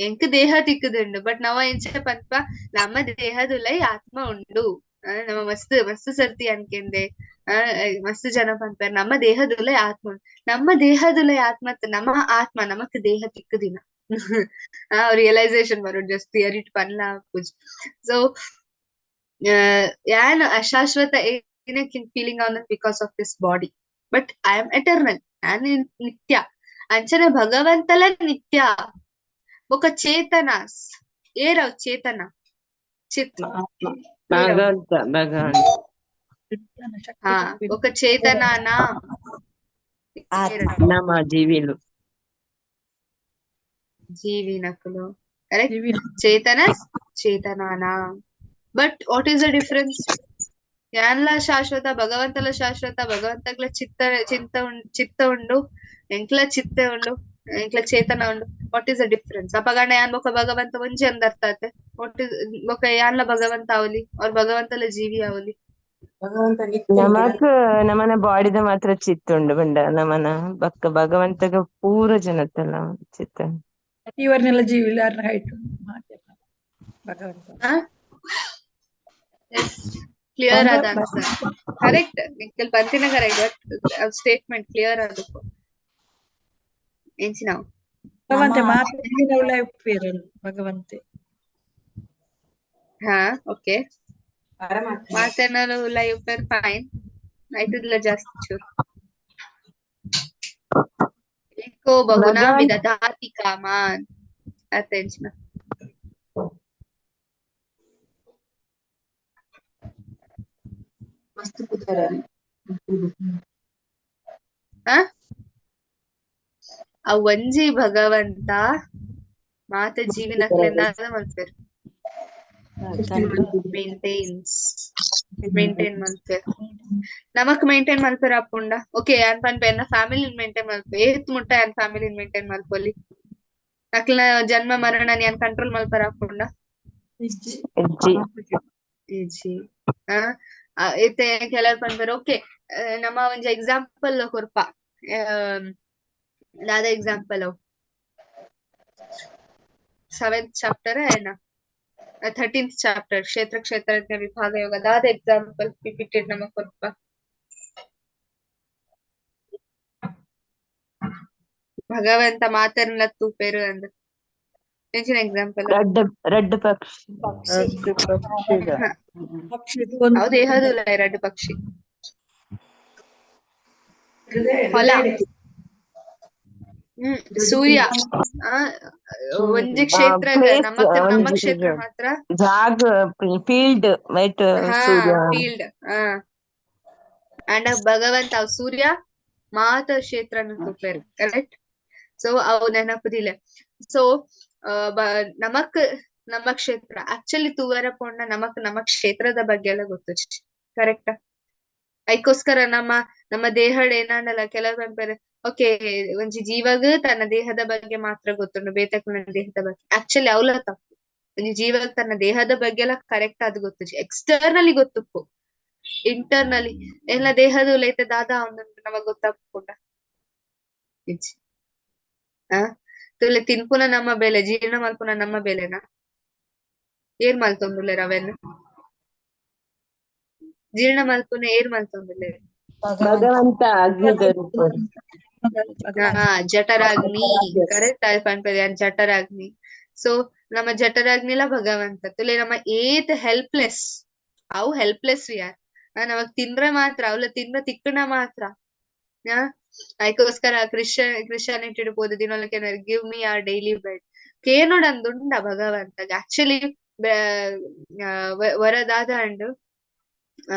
ಎಂಕ್ ದೇಹ ತಿಕ್ಕುದುಂಡು ಬಟ್ ನವ ಎಂಚ ಪನ್ಪ ನಮ್ಮ ದೇಹದುಲೈ ಆತ್ಮ ಉಂಡು. ನಮ್ಮ ಮಸ್ತ್ ಮಸ್ತ್ ಸರ್ತಿ ಅನ್ಕೆಂದೆ ಮಸ್ತ್ ಜನ ಪನ್ಪೆರ್ ನಮ್ಮ ದೇಹದುಲೈ ಆತ್ಮ ಉಂಡು. ನಮ್ಮ ದೇಹದುಲೈ ಆತ್ಮ ನಮ್ಮ ಆತ್ಮ ನಮಕ್ ದೇಹ ತಿಕ್ಕುದಿನ ರಿಯಲೈಸೇಷನ್ ಬರೋದು ಜಸ್ಟ್ ಥಿಯರಿ ಪನ್ಲ ಪೂಜ್. ಸೊ ಯಾನ್ ಅಶಾಶ್ವತ ಏನಕ್ಕೆ feeling on because of this body, but I am eternal. ಯಾನ್ ನಿತ್ಯ ಅಂಚನೆ ಭಗವಂತಲ ನಿತ್ಯ ಬೊಕ ಚೇತನ ಏರವ್ ಚೇತನ ಚಿತ್ ಭಗವಂತ ಭಗವಂತ ಹಾ ಬೊಕ ಚೇತನ ನಾಮ್ ಆತ್ಮ ನಮ್ಮ ಜೀವಿಲು ಜೀವಿನಕುಲು ಕರೆಕ್ಟ್ ಚೇತನ ಚೇತನಾನಾಂ. But what is the difference? ಯಾನ್ಲ ಶಾಶ್ವತ ಭಗವಂತಲ ಶಾಶ್ವತ ಭಗವಂತಗ್ಲ ಚಿತ್ತ ಚಿಂತ ಚಿತ್ತ ಉಂಡು ಎಂಕ್ಲ ಚಿತ್ತ ಉಂಡು ಎಂಕ್ಲ ಚೇತನ ಉಂಡು. What is the difference? ಅಪಗಂಡ ಯಾನ್ ಬೊಕ ಭಗವಂತ ಒಂಜಿ ಅಂದ್ ಅರ್ಥ ಆತೆ. What is ಬೊಕ ಯಾನ್ಲ ಭಗವಂತ ಅವಲಿ ಅವ್ರ ಭಗವಂತಲ ಜೀವಿ ಅವಲಿ? ಭಗವಂತ ನಿತ್ಯ ನಮಕ್ ನಮನ ಬಾಡಿದ ಮಾತ್ರ ಚಿತ್ತ ಉಂಡು ಬಂಡ ನಮನ ಬಕ್ಕ ಭಗವಂತಗ ಪೂರ ಜನತ್ತಲ್ಲ ಚಿತ್ತ ಇವರ್ನೆಲ್ಲ ಜೀವಿ ಹೈಟ್ ಭಗವಂತ ಕ್ಲಿಯರ್ ಆದ ಆನ್ಸರ್ ಕರೆಕ್ಟ್. ನಿಖಿಲ್ ಪಂತಿನ ಕರೆಕ್ಟ್, ಬಟ್ ಸ್ಟೇಟ್ಮೆಂಟ್ ಕ್ಲಿಯರ್ ಆದಕ್ಕು ಎಂಚಿನವು ಭಗವಂತೆ ಮಾತ್ರ ಭಗವಂತೆ. ಹಾ ಓಕೆ ಮಾತೇನಾರು ಲೈವ್ ಪೇರ್ ಫೈನ್ ಆಯ್ತದಲ್ಲ ಜಾಸ್ತಿ ಚೂರು. ಏಕೋ ಬಹುನಾ ವಿದಧಾತಿ ಕಾಮಾನ್ ಅರ್ಥ ಎಂಚಿನ? ಮಸ್ತ್ ಪುದರ್. ಆ ಒಂಜಿ ಭಗವಂತ ಮಾತ ಜೀವಿನಕ್ಲೆಂದಾದ ಮಲ್ಪೆರ್ ಮೇಂಟೈನ್ಸ್ ಮೇಂಟೈನ್ ಮಲ್ಪೆರ್ ನಮಕ್ ಮೇಂಟೈನ್ ಮಲ್ಪೆರ್ ಆಪುಂಡ? ಓಕೆ ಯಾನ್ ಪನ್ಪೆ ಎನ್ನ ಫ್ಯಾಮಿಲಿ ಮೇಂಟೈನ್ ಮಲ್ಪೆ ಏತ್ ಮುಟ್ಟ ಯಾನ್ ಫ್ಯಾಮಿಲಿ ಮೇಂಟೈನ್ ಮಲ್ಪೊಲಿ? ಅಕ್ಲೆನ ಜನ್ಮ ಮರಣ ಯಾನ್ ಕಂಟ್ರೋಲ್ ಮಲ್ಪೆರ್ ಆಪುಂಡ? ಇಜ್ಜಿ ಇಜ್ಜಿ. ಇತ್ತೆ ಕೆಲವರು ಪನ್ಪೆರ್ ಓಕೆ ನಮ್ಮ ಒಂಜಿ ಎಕ್ಸಾಂಪಲ್ ಕೊರ್ಪ. ದಾದ ಎಕ್ಸಾಂಪಲ್? 7th chapter ಏನ 13th chapter ಕ್ಷೇತ್ರ ಕ್ಷೇತ್ರಜ್ಞ ವಿಭಾಗ ಯೋಗ ದಾದ ಎಕ್ಸಾಂಪಲ್ ಪಿಪಿಟೆಡ್ ನಮ ಕೊರ್ಪ. ಭಗವಂತ ಮಾತರ್ನ ತೂಪೆರು ಅಂದ್ ಎಂಚಿನ ಎಕ್ಸಾಂಪಲ್? ರಡ್ಡ ರಡ್ಡ ಪಕ್ಷಿ ಪಕ್ಷಿ ಅವು ದೇಹದುಲ್ಲ ಎರಡು ಪಕ್ಷಿ ಹೊಲ ಸೂರ್ಯ ಒಂಜಿ ಕ್ಷೇತ್ರ ನಮ್ಮ ನಮ್ಮ ಕ್ಷೇತ್ರ ಮಾತ್ರ ಜಾಗ ಫೀಲ್ಡ್ ವೈಟ್ ಸೂರ್ಯ ಫೀಲ್ಡ್ ಅಂಡ್ ಭಗವಂತ ಅವ್ ಸೂರ್ಯ ಮಾತ ಕ್ಷೇತ್ರ ತೂಪೆರ್ ಕರೆಕ್ಟ್. ಸೊ ಅವು ನೆನಪುದಿಲ್ಲ. ಸೊ ನಮಕ್ ನಮ್ಮ ಕ್ಷೇತ್ರ ಆಕ್ಚುಲಿ ತೂವರ ಪೋಂಡ ನಮಕ್ ನಮ್ಮ ಕ್ಷೇತ್ರದ ಬಗ್ಗೆ ಎಲ್ಲ ಗೊತ್ತು ಕರೆಕ್ಟ್. ಅದಕ್ಕೋಸ್ಕರ ನಮ್ಮ ನಮ್ಮ ದೇಹಡ್ ಏನಾಂಡಲ ಕೆಲವು ಪನ್ಪೆರ್ ಓಕೆ ಒಂಜಿ ಜೀವಗ್ ತನ್ನ ದೇಹದ ಬಗ್ಗೆ ಮಾತ್ರ ಗೊತ್ತುಂಡು ಬೇತಕ್ಲೆನ ದೇಹದ ಬಗ್ಗೆ ಆಕ್ಚುಲಿ ಅವಲ ತಪ್ಪು. ಒಂಜಿ ಜೀವಗ್ ತನ್ನ ದೇಹದ ಬಗ್ಗೆ ಎಲ್ಲ ಕರೆಕ್ಟ್ ಆದ್ ಗೊತ್ತು ಎಕ್ಸ್ಟರ್ನಲಿ ಗೊತ್ತುಪ್ಪು ಇಂಟರ್ನಲಿ ಎಲ್ಲ ದೇಹದ ಉಲೈತೆ ದಾದಾ ಒಂದುಂಟು ನಮಗ್ ಗೊತ್ತಾಪುಂಡ ಇಜ್ಜಿ. ತುಲೆ ತಿನ್ಪುನ ನಮ್ಮ ಬೆಲೆ ಜೀರ್ಣ ಮಲ್ಪುನ ನಮ್ಮ ಬೆಲೆನಾ ಏರ್ ಮಲ್ತೊಂದುಲ್ಲೆರ್ ಅವೆನ್ ಜೀರ್ಣ ಮಲ್ಪುನ ಏರ್ ಮಲ್ತೊಂದುಲ್ಲೆರ್? ಭಗವಂತ ಅಗ್ನಿದ ರೂಪ. ಜಠರಾಗ್ನಿ ಕರೆಕ್ಟ್ ಪನ್ಪೆರ್ ಯಾನ್ ಜಠರಾಗ್ನಿ. ಸೊ ನಮ್ಮ ಜಠರಾಗ್ನಿಲ ಭಗವಂತ ತುಲೆ ನಮ್ಮ ಏತ್ ಹೆಲ್ಪ್ಲೆಸ್ ಅವು ಹೆಲ್ಪ್ಲೆಸ್ we are. ನಮಗ್ ತಿಂದ್ರೆ ಮಾತ್ರ ಅವಲ ತಿಂದ್ರ ತಿಕ್ಕಣ ಮಾತ್ರ. ಅದಕ್ಕೋಸ್ಕರ ಕ್ರಿಶ್ಚಿಯಾನಿಟಿ ಪೋದ ದಿನೊಲಕ್ಕೆ give me our daily bread ಕೇನೋಡಂದುಂಡ ಭಗವಂತ ಆಕ್ಚುಲಿ ವರದಾದ ಅಂಡ್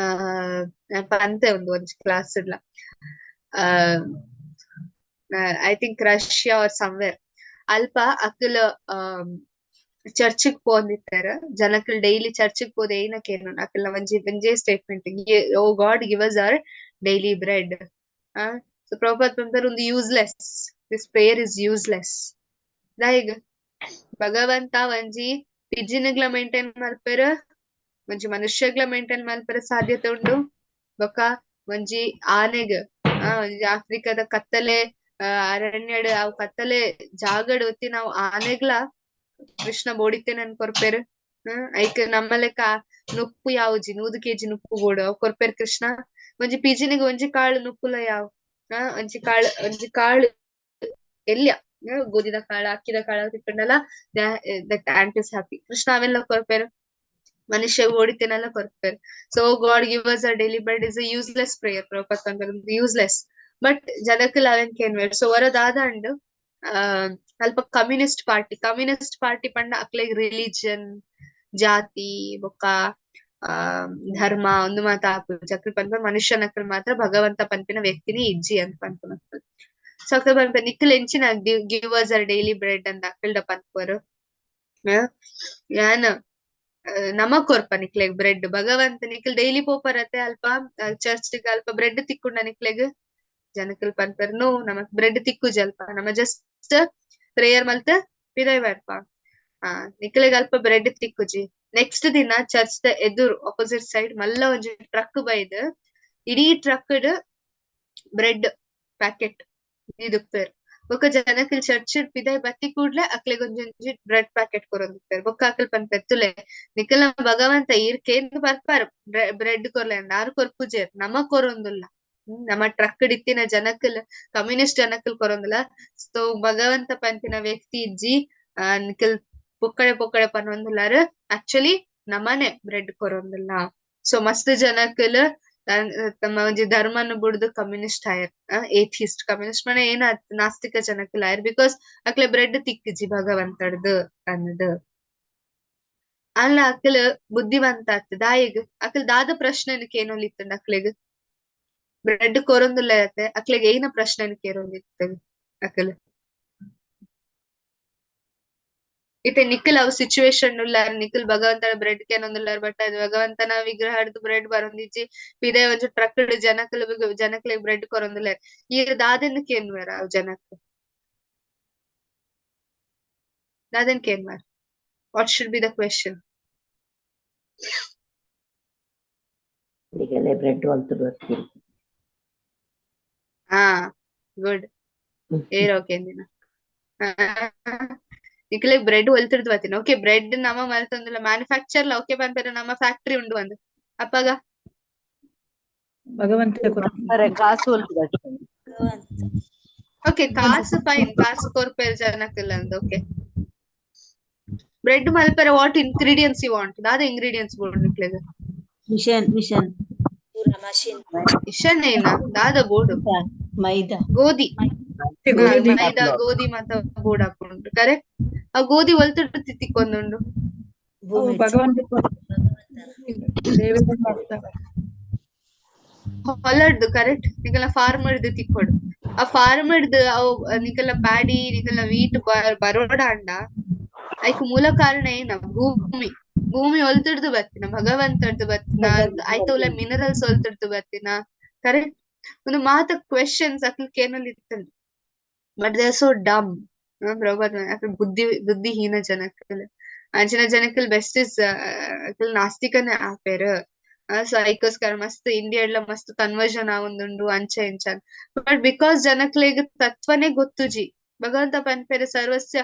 ಪಂತೆ ಒಂದು ಒಂಜಿ ಕ್ಲಾಸ್ ಇಡ್ಲ I think Russia or somewhere ಅಲ್ಪ ಅಕುಲು ಚರ್ಚಿಗ್ ಪೋಂದಿತ್ತೆರ್ ಜನಕುಲು ಡೈಲಿ ಚರ್ಚಿಗ್ ಪೋದು ಏನ ಕೇನೋಣ ಅಕಲ್ನ ಒಂಜಿ ಒಂಜೇ statement oh God give us our daily bread. So Prabhupada ಪನ್ಪೆರ್ ಒಂದು useless this prayer is useless. ದಾಯೆಗ್ ಭಗವಂತ ಒಂಜಿ ಪಿಜಿನ್ಗ್ಲ ಮೇಂಟೈನ್ ಮಲ್ಪೆರ್ ಒಂಜಿ ಮನುಷ್ಯಗ್ಲ ಮೇಂಟೈನ್ ಮಲ್ಪರೆ ಸಾಧ್ಯತೆ ಉಂಡು. ಬೊಕ್ಕ ಒಂಜಿ ಆನೆಗ್, ಒಂಜಿ ಆಫ್ರಿಕಾದ ಕತ್ತಲೆ ಅರಣ್ಯಡ್ ಅವು ಕತ್ತಲೆ ಜಾಗಡ್ ಒತ್ತಿ ನಾವು ಆನೆಗ್ಲ ಕೃಷ್ಣ ಬೋಡಿತ್ತೇನನ್ ಕೊರ್ಪೆರ್. ಐಕ್ ನಮ್ಮ ಲೆಕ್ಕ ನುಪ್ಪು ಯಾವುಜಿ, 100 ಕೆಜಿ ನುಪ್ಪು ಬೋಡು ಅವು ಕೊರ್ಪೆರ್ ಕೃಷ್ಣ. ಒಂಜಿ ಪಿಜಿನಿಗ್ ಒಂಜಿ ಕಾಳು ನುಪ್ಪುಲ ಯಾವು, ಒಂಜಿ ಕಾಳು, ಒಂಜಿ ಕಾಳು ಎಲ್ಯ ಗೋಧಿದ ಕಾಳು ಅಕ್ಕಿದ ಕಾಳು ತಿಕ್ಕಂಡಲ that ant is happy. Krishna ಅವೆಲ್ಲ ಕೊರ್ಪೆರ್, ಮನುಷ್ಯ ಓಡಿತೇನೆಲ್ಲ ಕೊರ್ಪೆರ್. So God give us a daily bread is a useless prayer. Prabhupada ಪನ್ಪೆರ್ ಯೂಸ್ಲೆಸ್, ಬಟ್ ಜನಕ್ಕಲ್ ಅವೆನ್ ಕೇನ್ವೆರ್. ಸೊ ವರ ದಾದಂಡ್ ಅಲ್ಪ ಕಮ್ಯುನಿಸ್ಟ್ ಪಾರ್ಟಿ, ಕಮ್ಯುನಿಸ್ಟ್ ಪಾರ್ಟಿ ಪಂಡ ಅಕ್ಲೆಗ್ ರಿಲಿಜನ್, ಜಾತಿ ಬೊಕ್ಕ ಧರ್ಮ ಒಂದು ಮಾತ ಆಪುಜಿ. ಅಕ್ಲ್ ಪನ್ಪ ಮನುಷ್ಯನಕ್ಲ್ ಮಾತ್ರ ಭಗವಂತ ಪನ್ಪಿನ ವ್ಯಕ್ತಿನೇ ಇಜ್ಜಿ ಅಂತ ಪನ್ಪುನಕ್ಲ್. ಸೊ ಅಕ್ಲ್ ಪನ್ಪ ನಿಕ್ಲ್ ಎಂಚಿನ give us our daily bread ಅಂತ ಅಕ್ಲ್ಡ ಪನ್ಪರು. ಯಾನ್ ನಮ ಕೊರ್ಪ ನಿಕ್ಲೆಗ್ ಬ್ರೆಡ್, ಭಗವಂತ ನಿಕ್ಲ್ ಡೈಲಿ ಪೋಪರತೆ ಅಲ್ಪ ಚರ್ಚ್ ಅಲ್ಪ ಬ್ರೆಡ್ ತಿಕ್ಕುಂಡ ನಿಕ್ಲೆಗ್? ಜನಕಲ್ ಪನ್ಪೆರ್ ನೋ, ನಮಕ್ ಬ್ರೆಡ್ ತಿಕ್ಕುಜಿ ಅಲ್ಪ, ನಮ ಜಸ್ಟ್ ಪ್ರೇಯರ್ ಮಲ್ತ್ ಪಿದಯ್ ಬರ್ಪ. ನಿಕ್ಲೆಗ್ ಅಲ್ಪ ಬ್ರೆಡ್ ತಿಕ್ಕುಜಿ. ನೆಕ್ಸ್ಟ್ ದಿನ ಚರ್ಚ್ ದ ಎದುರು ಆಪೋಸಿಟ್ ಸೈಡ್ ಮಲ್ಲ ಒಂಜಿ ಟ್ರಕ್ ಬೈದ್ ಇಡೀ ಟ್ರಕ್ ಬ್ರೆಡ್ ಪ್ಯಾಕೆಟ್ ದೀದುಪ್ಪೆರ್. ಬೊಕ್ಕ ಜನಕಲ್ ಚರ್ಚ್ ಪಿದಯ್ ಬತ್ತಿ ಕೂಡ್ಲೆ ಅಕ್ಲೆಗ್ ಒಂಜೊಂಜಿ ಬ್ರೆಡ್ ಪ್ಯಾಕೆಟ್ ಕೊರೊಂದಿಪ್ಪೆರ್. ಬೊಕ್ಕ ಅಕ್ಲ್ ಪನ್ಪೆರ್ ತುಲೆ ನಿಕಲ್ನ ಭಗವಂತ ಈರ್ ಕೇಂದ್ ಬರ್ಪಾರ್ ಬ್ರೆಡ್ ಕೊರ್ಲೆ ಅಂದ್, ಆರ್ ಕೊರ್ಪುಜೆರ್, ನಮ ಕೊರೊಂದುಲ್ಲ. ನಮ್ಮ ಟ್ರಕ್ ಇತ್ತಿನ ಜನಕಲ್ ಕಮ್ಯುನಿಸ್ಟ್ ಜನಕಲ್ ಕೊರೊಂದುಲ್ಲ. ಸೊ ಭಗವಂತ ಪನ್ಪಿನ ವ್ಯಕ್ತಿ ಇಜ್ಜಿ, ನಿಕಲ್ ಪೊಕ್ಕಡೆ ಪೊಕ್ಕಡೆ ಪನೊಂದುಲ್ಲಾರ್, ಆಕ್ಚುಲಿ ನಮನೆ ಬ್ರೆಡ್ ಕೊರೊಂದುಲ್ಲ. ಸೊ ಮಸ್ತ್ ಜನಕಲ್ ತಮ್ಮ ಒಂಜಿ ಧರ್ಮನ್ ಬುಡ್ದು ಕಮ್ಯುನಿಸ್ಟ್ ಆಯರ್, ಏಥಿಸ್ಟ್ ಕಮ್ಯುನಿಸ್ಟ್ ಮನೆ ಏನ ನಾಸ್ತಿಕ ಜನಕಲ್ ಆಯರ್, because ಅಕ್ಲೆ ಬ್ರೆಡ್ ತಿಕ್ಕಿಜಿ ಭಗವಂತಡ್ದು ಅನ್ನದು. ಅಲ್ಲ ಅಕ್ಲ್ ಬುದ್ಧಿವಂತ ಆಗ್ತದೆ ದಾಯಿಗ್ ಅಕ್ಲ್ ದಾದ ಪ್ರಶ್ನೆ ಕೇನೊಲಿತ್ತಂಡ ಅಕ್ಲೆಗ್ ಬ್ರೆಡ್ ಕೊರೊಂದುಲ್ಲ ಅಕ್ಲೆಗ್ ಏನ ಪ್ರಶ್ನೆ ಕೇರೊಂದಿತ್ತದ ಅಕ್ಲ್. ಇತ್ತೆ ನಿಖಲ್ ಅವ್ ಸಿಚುವೇಶನ್ ಉಲ್ಲಾರ್, ನಿಖಲ್ ಭಗವಂತನ ಬ್ರೆಡ್ ಕೇನೊಂದುಲ್ಲಾರ್, ಬಟ್ ಅದು ಭಗವಂತನ ವಿಗ್ರಹ ಬ್ರೆಡ್ ಬರೊಂದಿಜ್ಜಿ. ಪಿದೆ ಒಂಜಿ ಟ್ರಕ್ ಜನಕಲ್ ಜನಕ್ಲೆಗ್ ಬ್ರೆಡ್ ಕೊರೊಂದುಲ್ಲಾರ್, ಈರ್ ದಾದೆನ್ ಕೇನ್ವೆರ್ ಅವ್ ಜನಕ್? ದಾದೆನ್ ಕೇನ್ವೆರ್? What should be the question? ನಿಗಲೆ bread ಒಲ್ತು ಬರ್ತೀರಿ. ಹಾ ಗುಡ್, ಏರ್ ಓಕೆ ದಿನ ನಿಕ್ಲೆಗ್ ಬ್ರೆಡ್ ಒಲ್ತಿರ್ದು ಬತ್ತೀನಿ. ಓಕೆ ಬ್ರೆಡ್ ನಮ್ಮ ಮಲ್ತೊಂದುಲ್ಲ ಮ್ಯಾನುಫ್ಯಾಕ್ಚರ್ ಓಕೆ ಪನ್ಪೆರ್, ನಮ್ಮ ಫ್ಯಾಕ್ಟರಿ ಉಂಡು ಅಂದ್ ಅಪ್ಪಗ ಭಗವಂತ ಕಾಸು ಒಲ್ತು ಬರ್ತೀನಿ. ಓಕೆ ಕಾಸು ಫೈನ್, ಕಾಸು ಕೊರ್ಪೆರ್ ಜನಕ್ಲ್ ಅಂದ್. ಓಕೆ ಬ್ರೆಡ್ ಮಲ್ಪೆರೆ what ingredients you want? ದಾದ ಇಂಗ್ರೀಡಿಯೆಂಟ್ಸ್ ಬೋಡು ನಿಕ್ಲೆಗ್? ಮಿಷನ್ ಮಿಷನ್ ಮಿಷನ್ ಏನ ದಾದ ಬೋಡು? ಮೈದಾ, ಗೋಧಿ, ಮೈದಾ ಗೋಧಿ ಮಾತ ಬೋಡ್ ಹಾಕೊಂಡು ಕರೆಕ್ಟ್. ಆ ಗೋಧಿ ಒಲ್ತುಡು ತಿಕ್ಕೊಂದುಂಡು ಭಗವಂತ ಹೊಲಡ್ದು ಕರೆಕ್ಟ್. ನಿಕಲ್ನ ಫಾರ್ಮರ್ದು ತಿಕ್ಕೊಡು, ಆ ಫಾರ್ಮರ್ದು ಅವು ನಿಕಲ್ನ ಪ್ಯಾಡಿ ನಿಕಲ್ನ ವೀಟ್ ಬರೋಡ ಅಂಡ ಐಕ್ ಮೂಲ ಕಾರಣ ಏನ? ಭೂಮಿ. ಭೂಮಿ ಒಲ್ತುಡ್ದು ಬರ್ತಿನ, ಭಗವಂತಡ್ದು ಬರ್ತಿನ, ಐತ ಉಲ್ಲ ಮಿನರಲ್ಸ್ ಒಲ್ತುಡ್ದು ಬರ್ತಿನ ಕರೆಕ್ಟ್. ಒಂದು ಮಾತ ಕ್ವೆಶನ್ಸ್ ಅಕ್ಲ್ ಕೇನೊಂದು ಇತ್ತಂಡ್, but they are so dumb. Prabhupada ಅಕ್ಲ್ ಬುದ್ಧಿಹೀನ ಜನಕ್ಕಲ್, ಅಂಚಿನ ಜನಕ್ಕಲ್ ಬೆಸ್ಟ್ is ಅಕ್ಲ್ ನಾಸ್ತಿಕನೇ ಆಪೇರ್. ಸೊ ಐಕೋಸ್ಕರ ಮಸ್ತ್ ಇಂಡಿಯಾ ಮಸ್ತ್ ಕನ್ವರ್ಷನ್ ಆವೊಂದುಂಡು ಅಂಚೆ ಇಂಚ. ಬಟ್ because ಜನಕ್ಲೆಗ್ ತತ್ವನೇ ಗೊತ್ತುಜಿ, ಭಗವಂತ ಪನ್ಪೆರ್ ಸರ್ವಸ್ಯ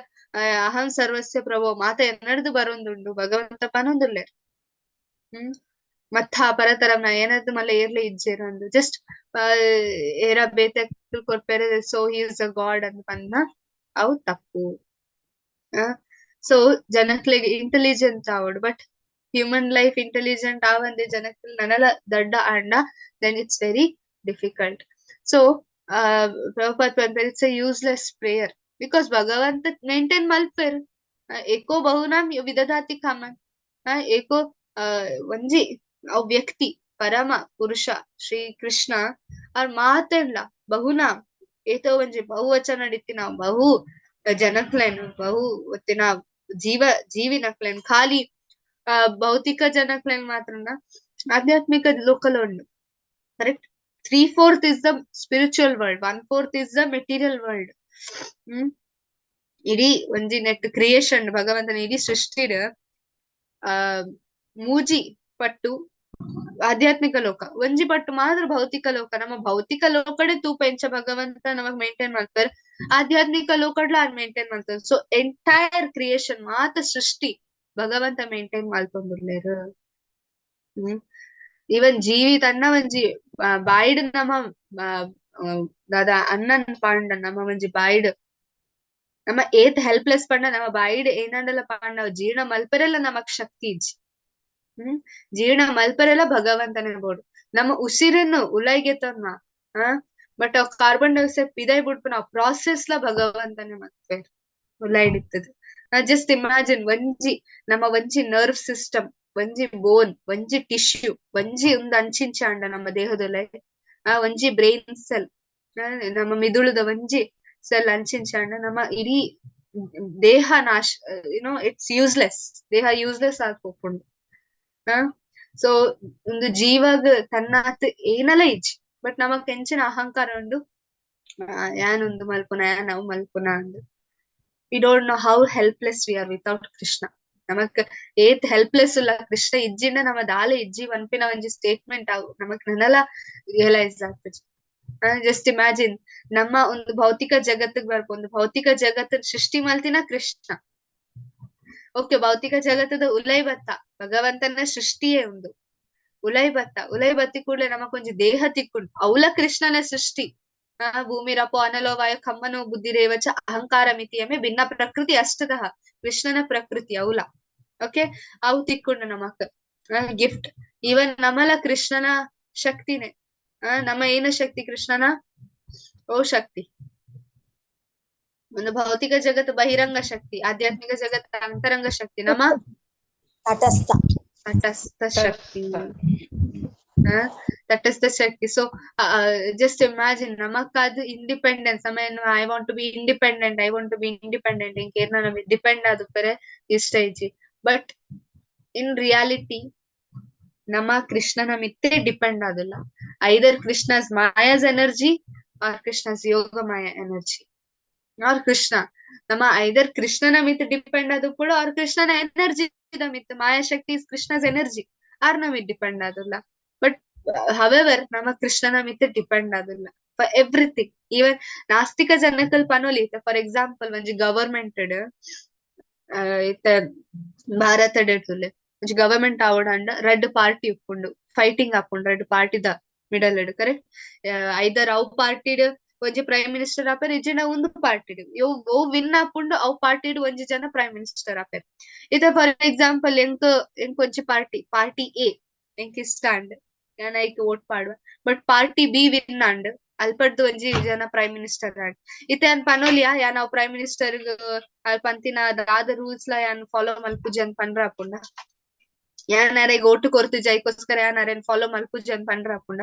ಅಹಂ ಸರ್ವಸ್ಯ ಪ್ರಭೋ ಮಾತ ಎನ್ನಡ್ದು ಬರೊಂದುಂಡು ಭಗವಂತ ಪನೊಂದುಲ್ಲೆರ್. ಮತ್ತ ಪರತರಮ್ನ ಏನಾದ್ರು ಮಲ್ಲ ಏರ್ಲೆ ಇಜ್ಜೆರ್ ಅಂದ್ ಜಸ್ಟ್ ಏರ ಬೇತೆ ಕೊರ್ಪೆರೆ so he is a god ಅಂತ ಪನ್ನ ಅವು ತಪ್ಪು. ಸೊ ಜನಕ್ಲೆಗ್ ಇಂಟೆಲಿಜೆಂಟ್ ಆವೊಡು, ಬಟ್ ಹ್ಯೂಮನ್ ಲೈಫ್ ಇಂಟೆಲಿಜೆಂಟ್ ಆವಂದೆ ಜನಕ್ಲ್ ನನಲ ದಡ್ಡ ಆಂಡ then it's very difficult. So Prabhupada ಪನ್ಪೆರ್ it's a useless prayer, because ಭಗವಂತ ಮೇಂಟೈನ್ ಮಲ್ಪೆರ್. ಏಕೋ ಬಹುನಾಂ ವಿದಧಾತಿ ಕಾಮನ್, ಏಕೋ ಒಂಜಿ ಅವ್ ವ್ಯಕ್ತಿ ಪರಮ ಪುರುಷ ಶ್ರೀ ಕೃಷ್ಣ ಅವ್ರ ಮಾತೆಲ್ಲ ಬಹುನಾಂ ಏತೋ ಒಂಜಿ ಬಹುವಚನ ಇತ್ತಿನ ಬಹು ಜನಕ್ಲೇನು ಬಹು ಒತ್ತಿನ ಜೀವ ಜೀವಿನಕ್ಲೇನು ಖಾಲಿ ಭೌತಿಕ ಜನಕ್ಲೇನ್ ಮಾತ್ರ ಆಧ್ಯಾತ್ಮಿಕ ಲೋಕಲ ಉಂಡು correct. 3/4 is the spiritual world, 1/4 is the material world. ಇಡೀ ಒಂಜಿ ನೆಟ್ ಕ್ರಿಯೇಷನ್ ಭಗವಂತನ ಇಡೀ ಸೃಷ್ಟಿಡ್ ಮೂಜಿ ಪಟ್ಟು ಆಧ್ಯಾತ್ಮಿಕ ಲೋಕ, ಒಂಜಿ ಪಟ್ಟು ಮಾತ್ರ ಭೌತಿಕ ಲೋಕ. ನಮ್ಮ ಭೌತಿಕ ಲೋಕಡೆ ತೂಪ ಎಂಚ ಭಗವಂತ ನಮಗ್ ಮೇಂಟೈನ್ ಮಾಡ್ತಾರೆ, ಆಧ್ಯಾತ್ಮಿಕ ಲೋಕಡ್ಲ ಆರ್ ಮೇಂಟೈನ್ ಮಾಡ್ತಾರೆ. ಸೊ ಎಂಟೈರ್ ಕ್ರಿಯೇಷನ್ ಮಾತ ಸೃಷ್ಟಿ ಭಗವಂತ ಮೇಂಟೈನ್ ಮಲ್ಪೊಂದುಲ್ಲೆರ್. ಈವನ್ ಜೀವಿ ತನ್ನ ಒಂಜಿ ಬಾಯಿಡ್ ನಮ್ಮ ದಾದಾ ಅನ್ನನ್ ಪಾಂಡ ನಮ್ಮ ಒಂಜಿ ಬಾಯಿಡ್ ನಮ್ಮ ಏತ್ ಹೆಲ್ಪ್ಲೆಸ್ ಪಂಡ ನಮ್ಮ ಬಾಯಿಡ್ ಏನಂಡಲ ಪಾಂಡ ಜೀರ್ಣ ಮಲ್ಪರೆಲ್ಲ ನಮಕ್ ಶಕ್ತಿ ಇಜ್ಜಿ. ಜೀರ್ಣ ಮಲ್ಪರೆಲ್ಲ ಭಗವಂತನೇ ಬೋಡು. ನಮ್ಮ ಉಸಿರನ್ನು ಉಲೈಗೆ ತನ್ನ ಬಟ್ ಕಾರ್ಬನ್ ಡೈಆಕ್ಸೈಡ್ ಪಿದೈ ಬಿಡ್ಪುನ ಪ್ರಾಸೆಸ್ ಲ ಭಗವಂತನೇ ಮಲ್ಪೆರ್ ಉಲೈಡಿತ್ತದ. ಜಸ್ಟ್ ಇಮ್ಯಾಜಿನ್ ಒಂಜಿ ನಮ್ಮ ಒಂಜಿ ನರ್ವ್ ಸಿಸ್ಟಮ್, ಒಂಜಿ ಬೋನ್, ಒಂಜಿ ಟಿಶ್ಯೂ, ಒಂಜಿ ಒಂದು ಅಂಚಿಂಚ ಅಂಡ ನಮ್ಮ ದೇಹದೊಲೆ, ಆ ಒಂಜಿ ಬ್ರೈನ್ ಸೆಲ್, ನಮ್ಮ ಮಿದುಳುದ ಒಂಜಿ ಸೆಲ್ ಅಂಚಿಂಚ ಅಂಡ ನಮ್ಮ ಇಡೀ ದೇಹ ನಾಶ, ಯುನೋ it's useless, ದೇಹ ಯೂಸ್ಲೆಸ್ ಆಗಿ ಹೋಗ್ಕೊಂಡು. ಸೊ ಒಂದು ಜೀವಾಗ ತನ್ನಾತ್ ಏನಲ್ಲ ಇಜ್ಜಿ, ಬಟ್ ನಮಕ್ ಎಂಚಿನ ಅಹಂಕಾರ ಉಂಡು, ಯಾನೊಂದು ಮಲ್ಪುನ ಯಾನ್ ಅವು ಮಲ್ಪುನ ಅಂದ್. We don't know how helpless we are without Krishna. ನಮಕ್ ಏತ್ ಹೆಲ್ಪ್ಲೆಸ್ ಇಲ್ಲ ಕೃಷ್ಣ ಇಜ್ಜಿಂಡ ನಮ್ಮ ದಾಲ ಇಜ್ಜಿ ಪನ್ಪಿನ ಒಂಜಿ ಸ್ಟೇಟ್ಮೆಂಟ್ ಅವು ನಮಕ್ ನನಲ ರಿಯಲೈಸ್ ಆಗ್ತದೆ. ಜಸ್ಟ್ ಇಮ್ಯಾಜಿನ್ ನಮ್ಮ ಒಂದು ಭೌತಿಕ ಜಗತ್ತಿಗೆ ಬರ್ಪ, ಒಂದು ಭೌತಿಕ ಜಗತ್ತನ್ನ ಸೃಷ್ಟಿ ಮಲ್ತಿನ ಕೃಷ್ಣ. ಓಕೆ, ಭೌತಿಕ ಜಗತ್ತದ ಉಲೈ ಬತ್ತ ಭಗವಂತನ ಸೃಷ್ಟಿಯೇ ಒಂದು ಉಲೈ ಬತ್ತ, ಉಲೈ ಬತ್ತಿ ಕೂಡ್ಲೆ ನಮಕೊಂಜಿ ದೇಹ ತಿಕ್ಕುಂಡು, ಅವಲ ಕೃಷ್ಣನ ಸೃಷ್ಟಿ. ಭೂಮಿರಪೋ ಅನಲೋ ವಾಯು ಖಮ್ಮನೋ ಬುದ್ಧಿರೇವಚ ಅಹಂಕಾರ ಮಿತಿಯಮೆ ಭಿನ್ನ ಪ್ರಕೃತಿ ಅಷ್ಟತಃ, ಕೃಷ್ಣನ ಪ್ರಕೃತಿ ಅವಲ. ಓಕೆ, ಅವು ತಿಕ್ಕೊಂಡು ನಮಕ್ ಗಿಫ್ಟ್. ಈವನ್ ನಮಲ ಕೃಷ್ಣನ ಶಕ್ತಿನೇ. ನಮ್ಮ ಏನ ಶಕ್ತಿ ಕೃಷ್ಣನ ಓ ಶಕ್ತಿ, ಒಂದು ಭೌತಿಕ ಜಗತ್ತು ಬಹಿರಂಗ ಶಕ್ತಿ, ಆಧ್ಯಾತ್ಮಿಕ ಜಗತ್ತು ಅಂತರಂಗ ಶಕ್ತಿ, ನಮ್ಮ ತಟಸ್ಥ ತಟಸ್ಥ ಶಕ್ತಿ, ತಟಸ್ಥ ಶಕ್ತಿ. ಸೊ ಜಸ್ಟ್ ಇಮ್ಯಾಜಿನ್ ನಮಕ್ಕಾದ ಇಂಡಿಪೆಂಡೆನ್ಸ್, ಆಮೇಲೆ I want to be independent, I want to be independent, ಇಂಕೇರ್ನ ನಮಗೆ ಡಿಪೆಂಡ್ ಆದುಪ್ಪರೆ ಇಷ್ಟ ಇಜ್ಜಿ. ಬಟ್ ಇನ್ ರಿಯಾಲಿಟಿ ನಮ್ಮ ಕೃಷ್ಣನ ಮಿತ್ತೆ depend ಆದಿಲ್ಲ. Either Krishna's Maya's energy or Krishna's Yoga Maya energy or Krishna. ನಮ್ಮ ಐದರ್ ಕೃಷ್ಣನ ಮಿತ್ ಡಿಪೆಂಡ್ ಅದು ಕೂಡ ಆರ್ ಕೃಷ್ಣನ ಎನರ್ಜಿ ಮಿತ್, ಮಾಯಾಶಕ್ತಿ is Krishna's energy, R ನಮಿತ್ ಡಿಪೆಂಡ್ ಆದಿಲ್ಲ. ಬಟ್ ಹವೆವರ್ ನಮ್ಮ ಕೃಷ್ಣನ ಮಿತ್ ಡಿಪೆಂಡ್ ಆದಿಲ್ಲ ಫಾರ್ ಎವ್ರಿಥಿಂಗ್. ಈವನ್ ನಾಸ್ತಿಕ ಜನಕಲ್ ಪನೊಲಿ, ಫಾರ್ ಎಕ್ಸಾಂಪಲ್ ಒಂಜಿ ಗವರ್ಮೆಂಟ್ ಇತ್ತ ಭಾರತ ತುಲೆ ಒಂಜಿ ಗವರ್ಮೆಂಟ್ ಆವೊಡಂಡ ರಡ್ಡ್ ಪಾರ್ಟಿ ಉಪ್ಪುಂಡು, ಫೈಟಿಂಗ್ ಆಪುಂಡು ರಡ್ಡ್ ಪಾರ್ಟಿದ ಮಿಡಲ್ ಕರೆಕ್ಟ್. ಐದರ್ ಅವು ಪಾರ್ಟಿಡ್ ಒಂಜಿ ಪ್ರೈಮ್ ಮಿನಿಸ್ಟರ್ ಆಪೆರ್, ಇಜ್ಜಿಂಡ ಉಂದು ಪಾರ್ಟಿಡ್ ಅವು ವಿನ್ ಆಪುಂಡು, ಅವು ಪಾರ್ಟಿಡ್ ಒಂಜಿ ಜನ ಪ್ರೈಮ್ ಮಿನಿಸ್ಟರ್ ಆಪೆರ್. ಇತ್ತ ಫಾರ್ ಎಕ್ಸಾಂಪಲ್ ಎಂಕ್ ಎಂಕ್ ಒಂಜಿ ಪಾರ್ಟಿ, ಪಾರ್ಟಿ ಎ ಎಂಕ್ ಇಷ್ಟ ಅಂಡ್ ಯಾನ್ ಐಕ್ ವೋಟ್ ಪಾಡುವ, ಬಟ್ ಪಾರ್ಟಿ ಬಿ ವಿನ್ ಆಂಡ್ ಅಲ್ಪಡ್ದು ಒಂಜಿ ಜನ ಪ್ರೈಮ್ ಮಿನಿಸ್ಟರ್ ಆಂಡ್. ಇತ್ತೆ ಯಾನ್ ಪನೊಲಿಯಾ ಯಾನ್ ಅವು ಪ್ರೈಮ್ ಮಿನಿಸ್ಟರ್ ಅಲ್ಪ ಪಂತಿನ ದಾದ ರೂಲ್ಸ್ ಲ ಯಾನ್ ಫಾಲೋ ಮಲ್ಪುಜಿ ಅಂತ ಪಂಡ್ರ ಆಪುಂಡ, ಯಾನ್ ಅರೆಗ್ ಓಟು ಕೊರ್ತುಜಿ ಐಕೋಸ್ಕರ ಯಾನ್ ಅರೆನ್ ಫಾಲೋ ಮಲ್ಪುಜಿ ಅಂತ ಪಂಡ್ರ ಆಪುಂಡ,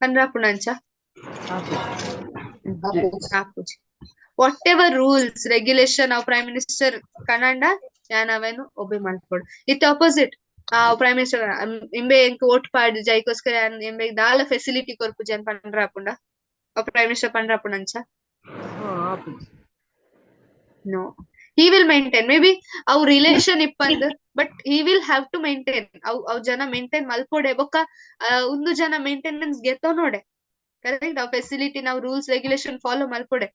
ಪಂಡ್ರ ಆಪುಂಡ ಅಂಚ ಆಪುಜಿ. What ever rules regulation ಅವು ಪ್ರೈಮ್ ಮಿನಿಸ್ಟರ್ ಕನಂಡ ಯಾನ್ ಅವೇನು ಒಬೆ ಮಲ್ಪೊಡು. ಇತ್ತೆ ಆಪೋಸಿಟ್ ಆ ಪ್ರೈಮ್ ಮಿನಿಸ್ಟರ್ ಇಂಬೆ ಎಂಕ್ ಓಟ್ ಪಾಡ್ ಜೈಕೋಸ್ಕರ ಇಂಬೆ ದಾಲ ಫೆಸಿಲಿಟಿ ಕೊರ್ಪುಜಿ ಅಂತ ಪಂಡ್ರ ಆಪುಂಡ, ಪ್ರೈಮ್ ಮಿನಿಸ್ಟರ್ ಪಂಡ್ರ ಆಪುಂಡ ಅಂಚ? No, he will maintain. Maybe ಅವು relation ಇಪ್ಪಂದ್, but he will have to maintain. ಅವು ಅವು ಜನ ಮೇಂಟೈನ್ ಮಲ್ಪೊಡೆ ಬೊಕ್ಕ ಒಂದು ಜನ ಮೇಂಟೆನೆನ್ಸ್ ಗೆತ್ತೋ ನೋಡೆ, ಕರೆಕ್ಟ್. ಅವ್ ಫೆಸಿಲಿಟಿ ನಾವು ರೂಲ್ಸ್ ರೆಗ್ಯುಲೇಷನ್ ಫಾಲೋ ಮಲ್ಪೊಡೆ.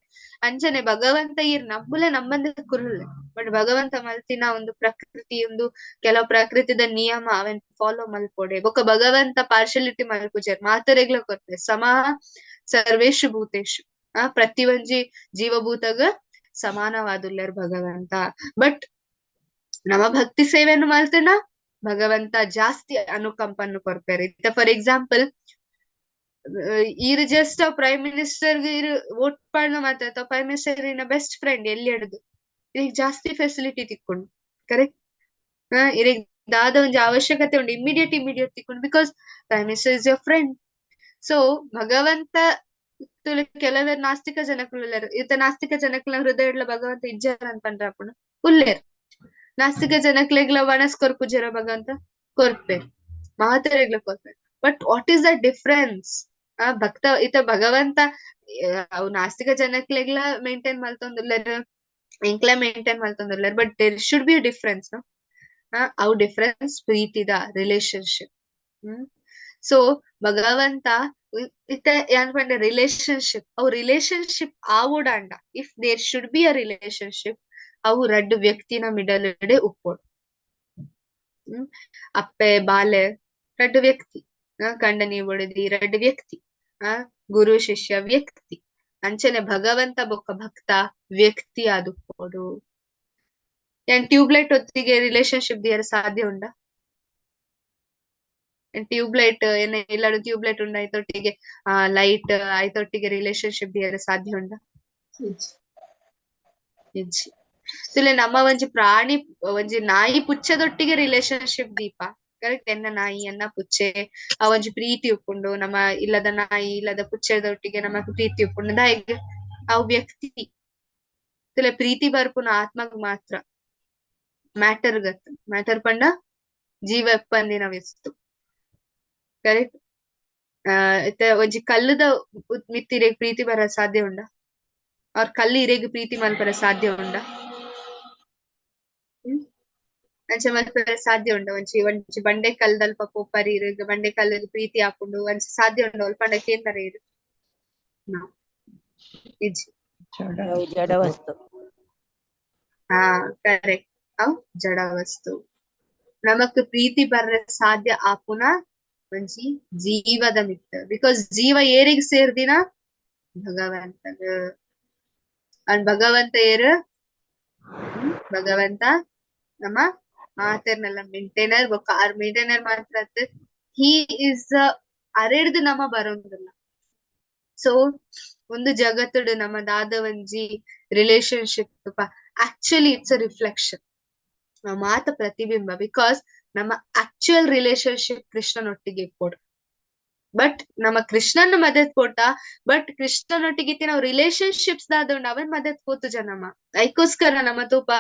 ಅಂಚನೆ ಭಗವಂತ ಈರ್ ನಂಬುಲೆ ನಂಬಂದ ಕುರುಲೆ, ಬಟ್ ಭಗವಂತ ಮಲ್ತಿನ ಒಂದು ಪ್ರಕೃತಿ ಒಂದು ಕೆಲವು ಪ್ರಕೃತಿದ ನಿಯಮ ಅವೆನ್ ಫಾಲೋ ಮಲ್ಪೊಡೆ. ಬೊಕ್ಕ ಭಗವಂತ ಪಾರ್ಶಿಯಾಲಿಟಿ ಮಲ್ಪುಜೆರ್, ಮಾತರೆಗ್ಲ ಕೊರ್ಪೆ ಸಮಾ ಸರ್ವೇಶು ಭೂತೇಶು, ಆ ಪ್ರತಿ ಒಂಜಿ ಜೀವಭೂತಗ ಸಮಾನವಾದುಲ್ಲೆರ್ ಭಗವಂತ. ಬಟ್ ನಮ್ಮ ಭಕ್ತಿ ಸೇವೆಯನ್ನು ಮಲ್ತಿನ ಭಗವಂತ ಜಾಸ್ತಿ ಅನುಕಂಪನ್ನು ಕೊರ್ಪೆರ್. ಇತ್ತ ಫಾರ್ ಎಕ್ಸಾಂಪಲ್ ಈರ್ ಜಸ್ಟ್ ಪ್ರೈಮ್ ಮಿನಿಸ್ಟರ್ ಇರ್ ವೋಟ್ ಪಾಡ್ನ ಮಾತಾಡ್ತಾ ಪ್ರೈಮ್ ಮಿನಿಸ್ಟರ್ ಇನ್ನ ಬೆಸ್ಟ್ ಫ್ರೆಂಡ್ ಎಲ್ಲಿ ಹಿಡಿದು ಈಗ ಜಾಸ್ತಿ ಫೆಸಿಲಿಟಿ ತಿಕ್ಕೊಂಡು, ಕರೆಕ್ಟ್. ಇರಿಗ್ ದಾದ ಒಂಜಿ ಅವಶ್ಯಕತೆ ಉಂಡು ಇಮಿಡಿಯೇಟ್ ಇಮಿಡಿಯೇಟ್ ತಿಕ್ಕೊಂಡು, because prime minister is your friend. So ಭಗವಂತ ಕೆಲವರು ನಾಸ್ತಿಕ ಜನಕುಲು ಇತ್ತ ನಾಸ್ತಿಕ ಜನಕುಲ ಹೃದಯ ಇಡ್ಲ ಭಗವಂತ ಇಜ್ಜಾರ ಅಂತ ಪಂಡ್ರ ಅಪ್ಪುಂಡು ಉಲ್ಲೇರ್. ನಾಸ್ತಿಕ ಜನಕ್ಲೆಗ್ಲ ವಣಸ್ ಕೊರ್ಪುಜೆರ ಭಗವಂತ ಕೊರ್ಪೆರ್, ಮಾತೆರೆಗ್ಲ ಕೊರ್ಪೆರ್. But what is the difference? ಆ ಭಕ್ತ ಇತ್ತ ಭಗವಂತ ಅವು ನಾಸ್ತಿಕ ಜನಕ್ಲೆಗ್ಲ ಮೇಂಟೈನ್ ಮಲ್ತೊಂದುಲ್ಲೆರ್, ಎಂಕ್ಲ ಮೇಂಟೈನ್ ಮಲ್ತೊಂದುಲ್ಲೆರ್, but there should be a difference. No, ಅವು ಡಿಫರೆನ್ಸ್ ಪ್ರೀತಿದ ರಿಲೇಶನ್ಶಿಪ್. ಸೊ ಭಗವಂತ ಇತ್ತೆ ಯಾನ್ ಪಂಡ ರಿಲೇಶನ್ಶಿಪ್, ಅವು relationship ಆವೊಡಾಂಡ, if there should be a relationship, ಅವು ರಡ್ಡ್ ವ್ಯಕ್ತಿನ ಮಿಡಲ್ ಡೆ ಉಪ್ಪೊಡು. ಅಪ್ಪೆ ಬಾಲೆ ರಡ್ಡ್ ವ್ಯಕ್ತಿ, ಕಂಡನಿ ಬೊಡೆದಿ ರಡ್ಡ್ ವ್ಯಕ್ತಿ, ಗುರು ಶಿಷ್ಯ ವ್ಯಕ್ತಿ. ಅಂಚನೆ ಭಗವಂತ ಬೊಕ್ಕ ಭಕ್ತ ವ್ಯಕ್ತಿ ಆದುಪ್ಪೊಡು. ಯಾನ್ ಟ್ಯೂಬ್ಲೈಟ್ ಒತ್ತಿಗೆ ರಿಲೇಶನ್ಶಿಪ್ ದಿಯರ ಸಾಧ್ಯ ಉಂಡ? ಟ್ಯೂಬ್ಲೈಟ್ ಏನ ಇಲ್ಲಡು ಟ್ಯೂಬ್ಲೈಟ್ ಉಂಡ ಐತೊಟ್ಟಿಗೆ ಆ ಲೈಟ್ ಐತೊಟ್ಟಿಗೆ ರಿಲೇಶನ್ಶಿಪ್ ದಿಯರ ಸಾಧ್ಯ ಉಂಡ? ಇಜ್ಜಿ. ತುಲೆ ನಮ್ಮ ಒಂಜಿ ಪ್ರಾಣಿ ಒಂಜಿ ನಾಯಿ ಪುಚ್ಚದೊಟ್ಟಿಗೆ ರಿಲೇಶನ್ಶಿಪ್ ದೀಪ, ಕರೆಕ್ಟ್? ಎನ್ನ ನಾಯಿ ಎನ್ನ ಪುಚ್ಚೆ ಆ ಒಂಜಿ ಪ್ರೀತಿ ಉಪ್ಪುಂಡು. ನಮ್ಮ ಇಲ್ಲದ ನಾಯಿ ಇಲ್ಲದ ಪುಚ್ಚೆದೊಟ್ಟಿಗೆ ನಮಕ್ ಪ್ರೀತಿ ಉಪ್ಪುಂಡು. ದಾಯೆಗ್? ಅವು ವ್ಯಕ್ತಿ. ತುಲೆ ಪ್ರೀತಿ ಬರ್ಪುನ ಆತ್ಮಗ್ ಮಾತ್ರ, ಮ್ಯಾಟರ್ ಗತ್. ಮ್ಯಾಟರ್ ಪಂಡ ಜೀವ ಎಪ್ಪಂದಿನ ವಸ್ತು, ಕರೆಕ್ಟ್? ಇತ್ತೆ ಒಂಜಿ ಕಲ್ಲುದ ಮಿತ್ತ್ ಇರೆಗ್ ಪ್ರೀತಿ ಬರ ಸಾಧ್ಯ ಉಂಡ? ಅವ್ರ ಕಲ್ಲು ಇರೆಗ್ ಪ್ರೀತಿ ಮಲ್ಪರ ಸಾಧ್ಯ ಉಂಡ? ಅಂಚ ಮಲ್ಪರೆ ಸಾಧ್ಯ ಉಂಡ? ಒಂಜಿ ಒಂಜಿ ಬಂಡೆ ಕಲ್ದಲ್ಪ ಪೋಪರ್ ಇರುಗ್ ಬಂಡೆ ಕಲ್ಲುಗ್ ಪ್ರೀತಿ ಆಪುಂಡು, ಅಂಚ ಸಾಧ್ಯ ಉಂಡ? ಅಲ್ಪ ಪಂಡ ಕೇಂದ್ರ ಇರು ಇಜ್ಜಿ. ಅವು ಜಡ ವಸ್ತು. ಹಾ, ಕರೆಕ್ಟ್. ಅವು ಜಡ ವಸ್ತು. ನಮಕ್ ಪ್ರೀತಿ ಬರ್ರೆ ಸಾಧ್ಯ ಆಪುನ ಒಂಜಿ ಜೀವದ ಮಿತ್ತ, because ಜೀವ ಏರಿಗ್ ಸೇರ್ದಿನ? ಭಗವಂತಗ. ಅಂಡ್ ಭಗವಂತ ಏರು? ಭಗವಂತ ನಮ್ಮ ಮಾತೆರ್ನೆಲ್ಲ ಮೇಂಟೈನರ್. ಬೊಕ್ಕ ಆರ್ ಮೇಂಟೈನರ್ ಮಾತ್ರ ಅತ್, he is ಅರೆಡ್ದು ನಮ್ಮ ಬರೋಂದಿಲ್ಲ. ಸೊ ಒಂದು ಜಗತ್ತುಡು ನಮ್ಮ ದಾದ ಒಂಜಿ relationship, actually it's a reflection, ಮಾತ ಪ್ರತಿಬಿಂಬ. Because ನಮ್ಮ ಆಕ್ಚುಯಲ್ ರಿಲೇಶನ್ಶಿಪ್ ಕೃಷ್ಣನೊಟ್ಟಿಗೆ ಇಪ್ಪೊಡು. ಬಟ್ ನಮ್ಮ ಕೃಷ್ಣನ ಮದತ್ ಪೋಟ, ಬಟ್ ಕೃಷ್ಣನೊಟ್ಟಿಗೆ ನಾವು ರಿಲೇಶನ್ಶಿಪ್ಸ್ ದಾದ ಅವನ್ ಮದತ್ ಪೋತು ಜನಮ. ಐಕೋಸ್ಕರ ನಮ್ಮ ತೂಪ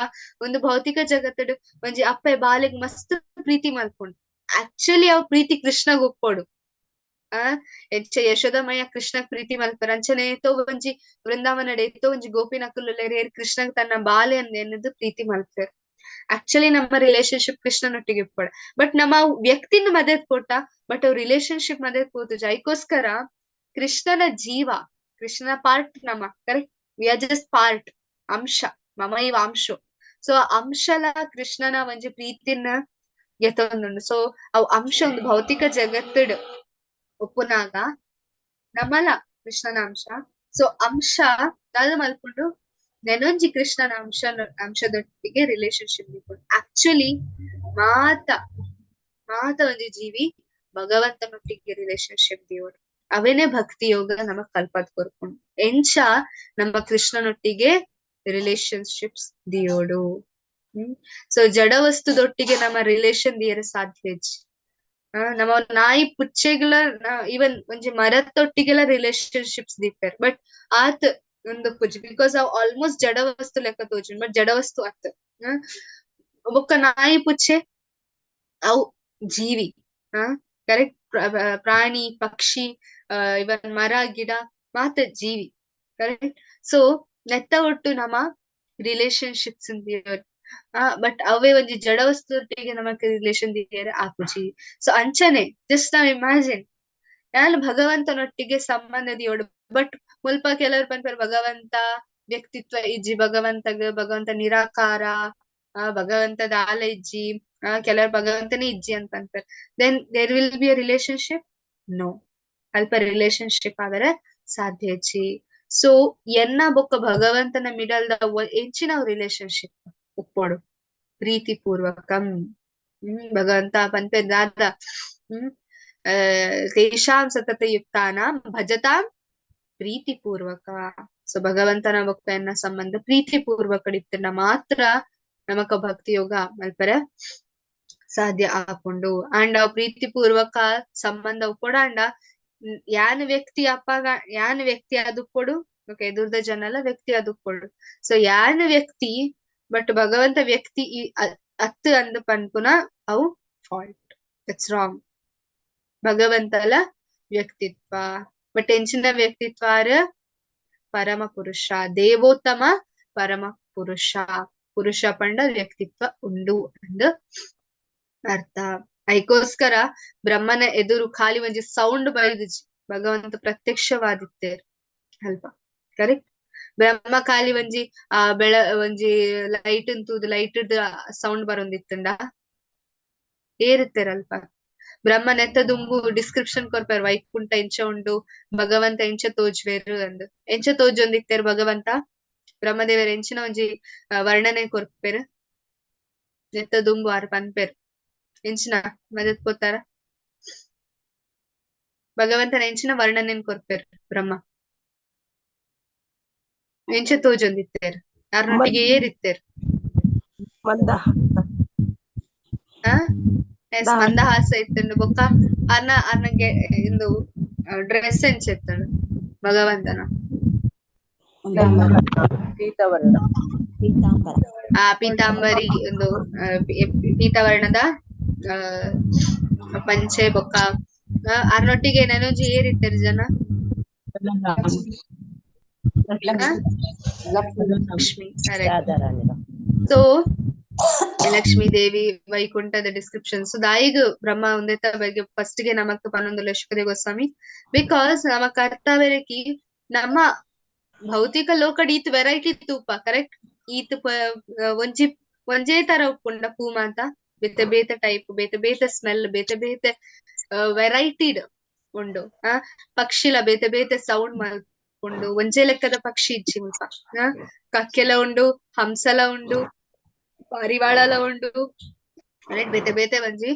ಒಂದು ಭೌತಿಕ ಜಗತ್ತಡು ಒಂಜಿ ಅಪ್ಪೆ ಬಾಲೆಗ್ ಮಸ್ತ್ ಪ್ರೀತಿ ಮಲ್ಪುಂಡು. ಆಕ್ಚುಲಿ ಅವ್ ಪ್ರೀತಿ ಕೃಷ್ಣಗ್ ಒಪ್ಪೊಡು. ಎಂಚ ಯಶೋದಮಯ್ಯ ಕೃಷ್ಣಗ್ ಪ್ರೀತಿ ಮಲ್ಪರ, ಅಂಚನೆ ಏತೋ ಒಂಜಿ ವೃಂದಾವನಡ್ ಏತೋ ಒಂಜಿ ಗೋಪಿನಕುಲು ಕೃಷ್ಣಗ್ ತನ್ನ ಬಾಲೆ ಎನ್ನದು ಪ್ರೀತಿ ಮಲ್ಪೆರ್. ಆಕ್ಚುಲಿ ನಮ್ಮ ರಿಲೇಶನ್ಶಿಪ್ ಕೃಷ್ಣನೊಟ್ಟಿಗೆ ಇಪ್ಪೊಡು. ಬಟ್ ನಮ್ಮ ವ್ಯಕ್ತಿನ ಮದತ್ ಪೋಟ, ಬಟ್ ಅವ್ರ ರಿಲೇಶನ್ಶಿಪ್ ಮದತ್ ಪೋತುಜ. ಐಕೋಸ್ಕರ ಕೃಷ್ಣನ ಜೀವ, ಕೃಷ್ಣನ ಪಾರ್ಟ್ ನಮ್ಮ, correct? We are just part, ಅಂಶ, ಮಮ ಇವ ಅಂಶು. ಸೊ ಅಂಶಲ ಕೃಷ್ಣನ ಒಂಜಿ ಪ್ರೀತಿನ ಗೆತೊಂದುಂಡು. ಸೊ ಅವು ಅಂಶ ಒಂದು ಭೌತಿಕ ಜಗತ್ತುಡ್ ಒಪ್ಪುನಾಗ ನಮ್ಮಲ ಕೃಷ್ಣನ ಅಂಶ. ಸೊ ಅಂಶ ದಾದ ಮಲ್ಪುಂಡು ನೆನೊಂಜಿ ಕೃಷ್ಣನ ಅಂಶದೊಟ್ಟಿಗೆ ರಿಲೇಶನ್ಶಿಪ್ ಆಕ್ಚುಲಿ ಮಾತ ಮಾತ ಒಂಜಿ ಜೀವಿ ಭಗವಂತನೊಟ್ಟಿಗೆ ರಿಲೇಶನ್ಶಿಪ್ ದೇವರು. ಅವೇನೇ ಭಕ್ತಿ ಯೋಗ ನಮಗ್ ಕಲ್ಪದ್ ಕೊರ್ಪುಂಡು. ಎಂಚ ನಮ್ಮ ಕೃಷ್ಣನೊಟ್ಟಿಗೆ ರಿಲೇಶನ್ಶಿಪ್ಸ್ ದಿಯೋಡು. ಸೊ ಜಡ ವಸ್ತುದೊಟ್ಟಿಗೆ ನಮ್ಮ ರಿಲೇಶನ್ ದಿಯರೆ ಸಾಧ್ಯ ಇಜ್ಜಿ. ನಮ್ಮ ನಾಯಿ ಪುಚ್ಚೆಗಳ ಈವನ್ ಒಂಜಿ ಮರತ್ತೊಟ್ಟಿಗೆಲ್ಲ ರಿಲೇಶನ್ಶಿಪ್ಸ್ ದೀಪೆರ್, ಬಟ್ ಆತ್ ಒಂದು ಪುಜಿ, because ಅವ್ ಆಲ್ಮೋಸ್ಟ್ ಜಡ ವಸ್ತು ಲೆಕ್ಕ ತೋಜುಂಡು, ಬಟ್ ಜಡ ವಸ್ತು ಅತ್. ಬೊಕ್ಕ ನಾಯಿ ಪುಚ್ಚೆ ಅವು ಜೀವಿ, ಕರೆಕ್ಟ್? ಪ್ರಾಣಿ ಪಕ್ಷಿ ಇವನ್ ಮರ ಗಿಡ ಮಾತ ಜೀವಿ, ಕರೆಕ್ಟ್? ಸೊ ನೆತ್ತ ಒಟ್ಟು ನಮ್ಮ ರಿಲೇಶನ್ಶಿಪ್ಸ್ ಬಟ್ ಅವೇ ಒಂಜಿ ಜಡ ವಸ್ತುವೊಟ್ಟಿಗೆ ನಮಕ್ ರಿಲೇಶನ್ ದಿಯರೆ ಆಪುಜಿ. ಸೊ ಅಂಚನೆ ಜಸ್ಟ್ ನಾವ್ ಇಮ್ಯಾಜಿನ್ ಯಾನ್ ಭಗವಂತನೊಟ್ಟಿಗೆ ಸಂಬಂಧ ದಿಯೋಡು, ಬಟ್ ಮುಲ್ಪ ಕೆಲವರು ಪನ್ಪೆರ್ ಭಗವಂತ ವ್ಯಕ್ತಿತ್ವ ಇಜ್ಜಿ, ಭಗವಂತಗ್ ಭಗವಂತ ನಿರಾಕಾರ, ಭಗವಂತ ದಾಲ ಇಜ್ಜಿ, ಕೆಲವರು ಭಗವಂತನೇ ಇಜ್ಜಿ ಅಂತ ಅಂತಾರೆ. Then there will be a relationship? No, ಅಲ್ಪ ರಿಲೇಶನ್ಶಿಪ್ ಆದರೆ ಸಾಧ್ಯ ಇಜ್ಜಿ. ಸೊ ಎನ್ನ ಬೊಕ್ಕ ಭಗವಂತನ ಮಿಡಲ್ ದ ಎಂಚಿನ ರಿಲೇಶನ್ಶಿಪ್ ಉಪ್ಪೊಡು ಪ್ರೀತಿ ಪೂರ್ವಕಂ. ಭಗವಂತ ಪನ್ಪೆ ದಾದ ತೇಷಾಂ ಸತತ ಯುಕ್ತಾನಾಂ ಭಜತಾಂ ಪ್ರೀತಿ ಪೂರ್ವಕ. ಸೊ ಭಗವಂತನ ಬೊಕ್ಕ ಎನ್ನ ಸಂಬಂಧ ಪ್ರೀತಿ ಪೂರ್ವಕ ಮಾತ್ರ ನಮಕ ಭಕ್ತಿ ಯೋಗ ಮಲ್ಪರ ಸಾಧ್ಯ ಆಪುಂಡು. ಅಂಡ್ ಪ್ರೀತಿ ಪೂರ್ವಕ ಸಂಬಂಧ ಉಪ್ಪೊಡಾಂಡ ಯಾನ್ ವ್ಯಕ್ತಿ ಅಪ್ಪಾಗ ಯಾನ್ ವ್ಯಕ್ತಿ ಆದುಪ್ಪೊಡು, ಓಕೆ, ಎದುರ್ದ ಜನಲ ವ್ಯಕ್ತಿ ಆದುಪ್ಪೊಡು. ಸೊ ಯಾನ್ ವ್ಯಕ್ತಿ ಬಟ್ ಭಗವಂತ ವ್ಯಕ್ತಿ ಈ ಅತ್ತು ಅಂದ್ ಪನ್ಪುನ ಅವು ಫಾಲ್ಟ್, that's wrong. ಭಗವಂತಲ ವ್ಯಕ್ತಿತ್ವ, ಬಟ್ ಎಂಚಿನ ವ್ಯಕ್ತಿತ್ವ? ಪರಮ ಪುರುಷ, ದೇವೋತ್ತಮ ಪರಮ ಪುರುಷ, ಪುರುಷ ಪಂಡ ವ್ಯಕ್ತಿತ್ವ ಉಂಡು ಅಂದ್ ಅರ್ಥ. ಐಕೋಸ್ಕರ ಬ್ರಹ್ಮನ ಎದುರು ಖಾಲಿ ಒಂಜಿ ಸೌಂಡ್ ಬೈದಿಜಿ, ಭಗವಂತ ಪ್ರತ್ಯಕ್ಷವಾದಿತ್ತೇರ್ ಅಲ್ಪ. ಕರೆಕ್ಟ್? ಬ್ರಹ್ಮ ಖಾಲಿ ಒಂಜಿ ಆ ಬೆಳ ಒಂಜಿ ಲೈಟ್ ತೂದು ಲೈಟ್ ಸೌಂಡ್ ಬರೊಂದಿತ್ತಂಡ ಏರಿತ್ತೇರಲ್ಪ. ಬ್ರಹ್ಮ ನೆತ್ತ ದುಂಬು ಡಿಸ್ಕ್ರಿಪ್ಷನ್ ಕೊರ್ಪೇರ್, ವೈಕುಂಠ ಎಂಚ ಉಂಡು, ಭಗವಂತ ಎಂಚ ತೋಜ್ವೇರು ಅಂದ್. ಎಂಚ ತೋಜೊಂದಿತ್ತೇರ್ ಭಗವಂತ? ಬ್ರಹ್ಮದೇವರ್ ಎಂಚಿನ ಒಂಜಿ ವರ್ಣನೆ ಕೊರ್ಪೇರ್ ನೆತ್ತ ದುಂಬು ಆರ್ ಪನ್ಪೇರ್ ಎಂಚಿನ ಮದತ್ ಪೋತಾರ? ಭಗವಂತನ ಎಂಚಿನ ವರ್ಣನೆನ್ ಕೊರ್ಪೇರ್ ಬ್ರಹ್ಮ? ಎಂಚ ತೋಜೊಂದಿತ್ತೇರ್? ಯಾರನೊಟ್ಟಿಗೆ ಏರಿತ್ತೇರ್? ಮಂದ ಆ ಎಸ್, ಮಂದಹಾಸ ಇತ್ತುಂಡು. ಬೊಕ್ಕ ಅರ್ನ ಅರ್ನಗೆ ಇಂದು ಡ್ರೆಸ್ ಎಂಚ ಇತ್ತುಂಡು ಭಗವಂತನ? ಪೀತವರ್ಣ. ಪೀತಾಂಬರ. ಆ ಪೀತಾಂಬರಿ ಒಂದು ಪೀತವರ್ಣದ ಪಂಚೆ. ಬೊಕ್ಕ ಅರ್ನೊಟ್ಟಿಗೆ ನನೊಂಜಿ ಏರಿತ್ತೇರ್ ಜನ? ಲಕ್ಷ್ಮಿ. ಸೊ ಲಕ್ಷ್ಮೀ ದೇವಿ ವೈಕುಂಠದ ಡಿಸ್ಕ್ರಿಪ್ಷನ್. ಸೊ ದಾಯಿಗ್ ಬ್ರಹ್ಮ ಒಂದೆತ್ತ ಬಗ್ಗೆ ಫಸ್ಟ್ ಗೆ ನಮಕ್ ಪನ್ನೊಂದು ಶುಕದೇವ ಗೋಸ್ವಾಮಿ, because ನಮ್ಮ ಕರ್ತವ್ಯಕ್ಕೆ ನಮ್ಮ ಭೌತಿಕ ಲೋಕಡ್ ಈತ್ ವೆರೈಟಿ ತೂಪ. ಕರೆಕ್ಟ್? ಈತ್ ಒಂಜಿ ಒಂಜೇ ತರ ಉಪ್ಪುಂಡ ಪೂ ಮಾತ ಬೇತೆ ಬೇತೆ ಟೈಪ್, ಬೇತೆ ಬೇತೆ ಸ್ಮೆಲ್, ಬೇತೆ ಬೇತೆ ವೆರೈಟಿಡ್ ಉಂಡು. ಆ ಪಕ್ಷಿಲ ಬೇತೆ ಬೇತೆ ಸೌಂಡ್ ಮಲ್ಪುಂಡು. ಒಂಜೇ ಲೆಕ್ಕದ ಪಕ್ಷಿ ಇಜ್ಜಿ ಮುಲ್ಪ. ಕಕ್ಕೆಲ ಉಂಡು, ಹಂಸಲ ಉಂಡು, ಪಾರಿವಾಳಲ ಉಂಡು, ಬೇತೆ ಬೇತೆ ಒಂಜಿ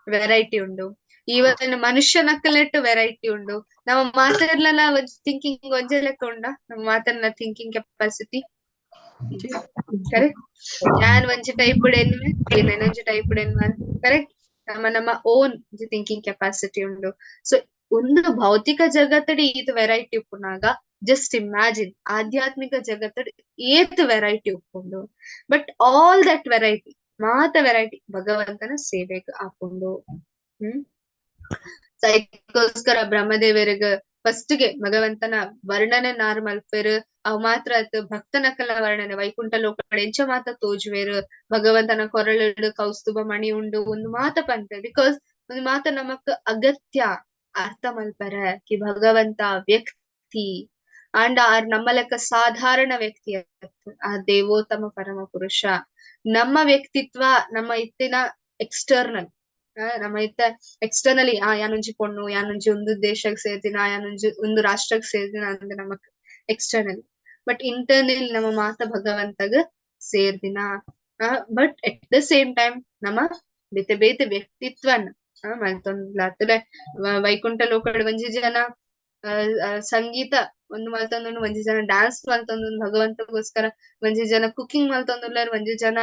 ವೆರೈಟಿ ಉಂಡು. ಈವನ್ ಮನುಷ್ಯನಕ್ಕಲೆಟ್ಟು ವೆರೈಟಿ ಉಂಡು. ನಮ್ಮ ಮಾತಾಡ್ಲನ ಒಂಜಿ ಥಿಂಕಿಂಗ್ ಒಂಜೇ ಲೆಕ್ಕ ಉಂಡ? ನಮ್ಮ ಮಾತಾಡ್ನ ಥಿಂಕಿಂಗ್ ಕೆಪಾಸಿಟಿ ಕರೆಕ್ಟ್? ಯಾನ್ ಒಂಜಿ ಟೈಪ್ ಎನ್ವೆ, ಇನ್ನೊಂಜಿ ಟೈಪ್ ಎನ್ವೆ. ಕರೆಕ್ಟ್? ನಮ್ಮ ನಮ್ಮ ಓನ್ ಥಿಂಕಿಂಗ್ ಕೆಪಾಸಿಟಿ ಉಂಡು. ಸೊ ಒಂದು ಭೌತಿಕ ಜಗತ್ತಡಿ ಈತ್ ವೆರೈಟಿ ಉಪ್ಪುನಾಗ ಜಸ್ಟ್ ಇಮ್ಯಾಜಿನ್ ಆಧ್ಯಾತ್ಮಿಕ ಜಗತ್ತಡಿ ಏತ್ ವೆರೈಟಿ ಉಪ್ಪುಂಡು. ಬಟ್ ಆಲ್ that variety, ಮಾತ ವೆರೈಟಿ ಭಗವಂತನ ಸೇವೆಗ್ ಆಪುಂಡು. ಅದಕ್ಕೋಸ್ಕರ ಬ್ರಹ್ಮದೇವರಿಗ ಫಸ್ಟ್ ಗೆ ಭಗವಂತನ ವರ್ಣನೆ ನಾರ್ ಮಲ್ಪೆರ್. ಅವ್ ಮಾತ್ರ ಅತ್ ಭಕ್ತನಕಲ ವರ್ಣನೆ ವೈಕುಂಠ ಲೋಕಡ್ ಎಂಚ ಮಾತ ತೋಜುವೆರ್, ಭಗವಂತನ ಕೊರಳುಡು ಕೌಸ್ತುಭ ಮಣಿ ಉಂಡು ಒಂದು ಮಾತ ಪನ್ಪೆರ್. Because ಒಂದು ಮಾತ ನಮಕ್ ಅಗತ್ಯ ಅರ್ಥ ಮಲ್ಪರ ಕಿ ಭಗವಂತ ವ್ಯಕ್ತಿ ಅಂಡ್ ಆರ್ ನಮ್ಮ ಲೆಕ್ಕ ಸಾಧಾರಣ ವ್ಯಕ್ತಿ ಆ ದೇವೋತ್ತಮ ಪರಮ ಪುರುಷ. ನಮ್ಮ ವ್ಯಕ್ತಿತ್ವ ನಮ್ಮ ಇತ್ತಿನ ಎಕ್ಸ್ಟರ್ನಲ್, ನಮ್ಮ ಇತ್ತ ಎಕ್ಸ್ಟರ್ನಲಿ ಆ ಯಾನೊಂಜಿ ಪೊಣ್ಣು, ಯಾನೊಂಜಿ ಒಂದು ದೇಶಕ್ಕೆ ಸೇರ್ದಿನ, ಯಾನೊಂಜಿ ಒಂದು ರಾಷ್ಟ್ರಕ್ಕೆ ಸೇರ್ದಿನ ಅಂದ್ರೆ ನಮಕ್ ಎಕ್ಸ್ಟರ್ನಲ್. ಬಟ್ ಇಂಟರ್ನಲ್ ನಮ್ಮ ಮಾತ ಭಗವಂತಗ ಸೇರ್ದಿನ. But at the same time ನಮ್ಮ ಬೇತೆ ಬೇತೆ ವ್ಯಕ್ತಿತ್ವನ ಮಲ್ತೊಂದ್ಲಾತುಲೆ. ವೈಕುಂಠ ಲೋಕಡ್ ಒಂಜಿ ಜನ ಸಂಗೀತ ಒಂದು ಮಲ್ತೊಂದುಂಡು, ಒಂಜಿ ಜನ ಡ್ಯಾನ್ಸ್ ಮಲ್ತೊಂದುಂಡು ಭಗವಂತಗೋಸ್ಕರ, ಒಂಜಿ ಜನ ಕುಕಿಂಗ್ ಮಲ್ತೊಂದುಲ್ಲೆರ್, ಒಂಜಿ ಜನ